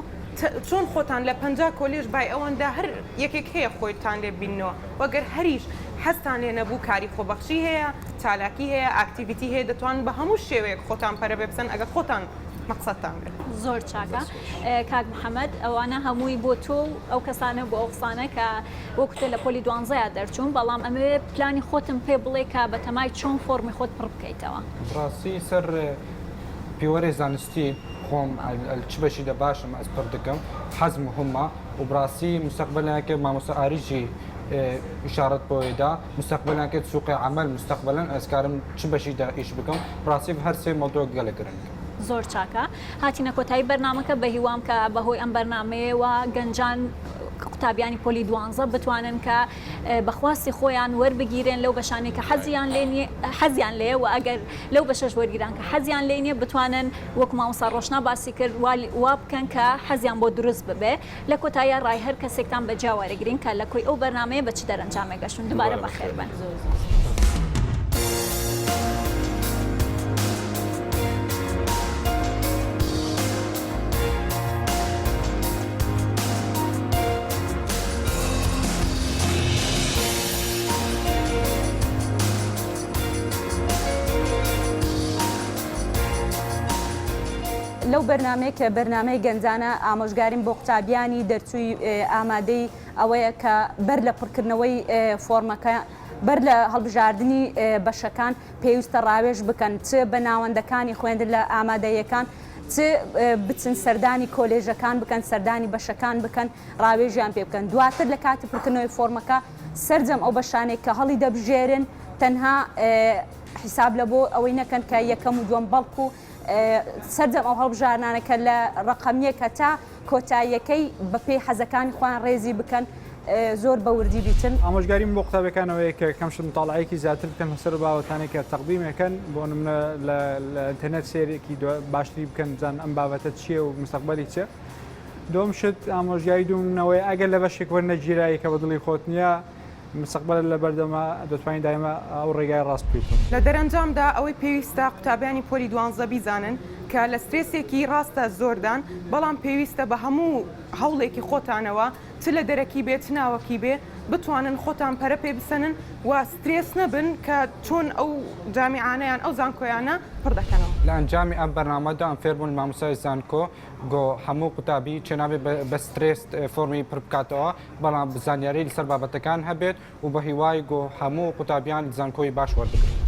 چۆن خۆتان لە 50 کۆلێژ بای ئەوەندە هەر یەکێک هەیە خۆتان لێ بیننەوە وەگەر هەریش حەزتان لێ نەبوو کاری خۆبەخشی هەیە چالاکی هەیە activity هەیە دەتوانن بە هەموو شێوەیەک خۆتان پەرە پێ بسەن ئەگەر خۆتان مەقسەدتان بێت. زۆر چاکە کاک محمد ئەوانە هەمووی بۆ تۆ و ئەو کەسانە بۆ ئەو قسانە کە وەکو تۆ لە پۆلی دوانزەیا دەرچوون بەڵام ئەمەوێ پلانی خۆتم پێ بڵێ کە بەتەمای چۆن فۆڕمی خۆت پڕ بکەیتەوە. بڕاستی سەر پێوەرێ زانستی خۆم چ بەشی دە باشم ئەز پڕ دکەم حەز مهمە و بڕاستی مستەقبەلەن کە مامۆستا ئاری ژی ئیشارەت بۆێ دا مستەقبەلەن کە سوقێ عەمەل مستەقبەلەن ئەز کارم چ بەشی دە ئیش بکەم بڕاستی هەر سێ مەودوع گەلە گرنگە. زۆر چاکە هاتینە کۆتایی بەرنامەکە بەهیوام کە بەهۆی ئەم بەرنامەیەوە گەنجان قوتابیانی پۆلی دوانزە بتوانن کە بە خواستی خۆیان وەربگیرێن لەو بەشانەی کە حەزیان لێ نییە حەزیان لێیە و ئەگەر لەو بەشەش وەرگیران کە حەزیان لێ نییە بتوانن وەکو مامۆستا ڕۆشنا باسی کرد وا بکەن کە حەزیان بۆ دروست ببێ لە کۆتاییا ڕای هەر کەسێکتان بە جیا وەرەگرین کە لە کۆی ئەو بەرنامەیە بە چ دەرەنجامێک گەشتوون. دووبارە بەخێر بن. لەو بەرنامەیە کە بەرنامەی گەنجانە ئامۆژگاریم بۆ قوتابیانی دەرچووی ئامادەی ئەوەیە کە بەر لە پڕکردنەوەی فۆرمەکە بەر لە هەڵبژاردنی بەشەکان پێویستە ڕاوێژ بکەن چ بە ناوەندەکانی خوێندن لە ئامادەیەکان چ بچن سەردانی کۆلێژەکان بکەن سەردانی بەشەکان بکەن ڕاوێژیان پێ بکەن دواتر لە کاتی پڕکردنەوەی فۆرمەکە سەرجەم ئەو بەشانێک کە هەڵی دەبژێرن تەنها حیساب لە بۆ ئەوەی نەکەن کە یەکەم و دووەم بەڵکو سەرجەم ئەو هەڵبژاردنانە کە لە ڕەقەم یەک هەتا کۆتاییەکەی بەپێی حەزەکانی خۆیان ڕێزی بکەن. زۆر بە وردی بیتن. ئامۆژگاریم بۆ قوتابیەکان ئەوەیە کە کەم شت متاڵعەیەکی زیاتر بکەن لەسەر ئەو بابەتانەی کە تەقدیم ئەکەن بۆ نمونە لە لە ئینتەرنێت سەیرێکی باشتری بکەن بزانن ئەم بابەتە چییە و مستەقبەلی چییە دووەم شت ئامۆژگاری دووم ئەوەیە ئەگەر لە بەشێک وەرنەگیرای کە بە دڵی خۆت نییە مستەقبەلت لە بەردەمە دەتوانی دایمە ئەو ڕێگای ڕاست بکەیتەوە. لە دەرەنجامدا ئەوەی پێویستە قوتابیانی پۆلی دوانزە بیزانن کە لە سترێسێکی ڕاستە زۆردان بەڵام پێویستە بە هەموو هەوڵێکی خۆتانەوە چ لە دەرەکی بێ چ ناوەکی بێ بتوانن خۆتان پەرە پێ بسەنن و سترێس نەبن کە چۆن ئەو جامیعانە یان ئەو زانکۆیانە پڕ دەکەنەوە. لە ئەنجامی ئەم بەرنامەدا ئەم فێر بوون مامۆستای زانکۆ گۆ هەموو قوتابی چێنابێ بە سترێس فۆرمی پڕ بکاتەوە بەڵام زانیاری لەسەر بابەتەکان هەبێت و بە هیوای گۆ هەموو قوتابیان زانکۆی باش وەربگرن.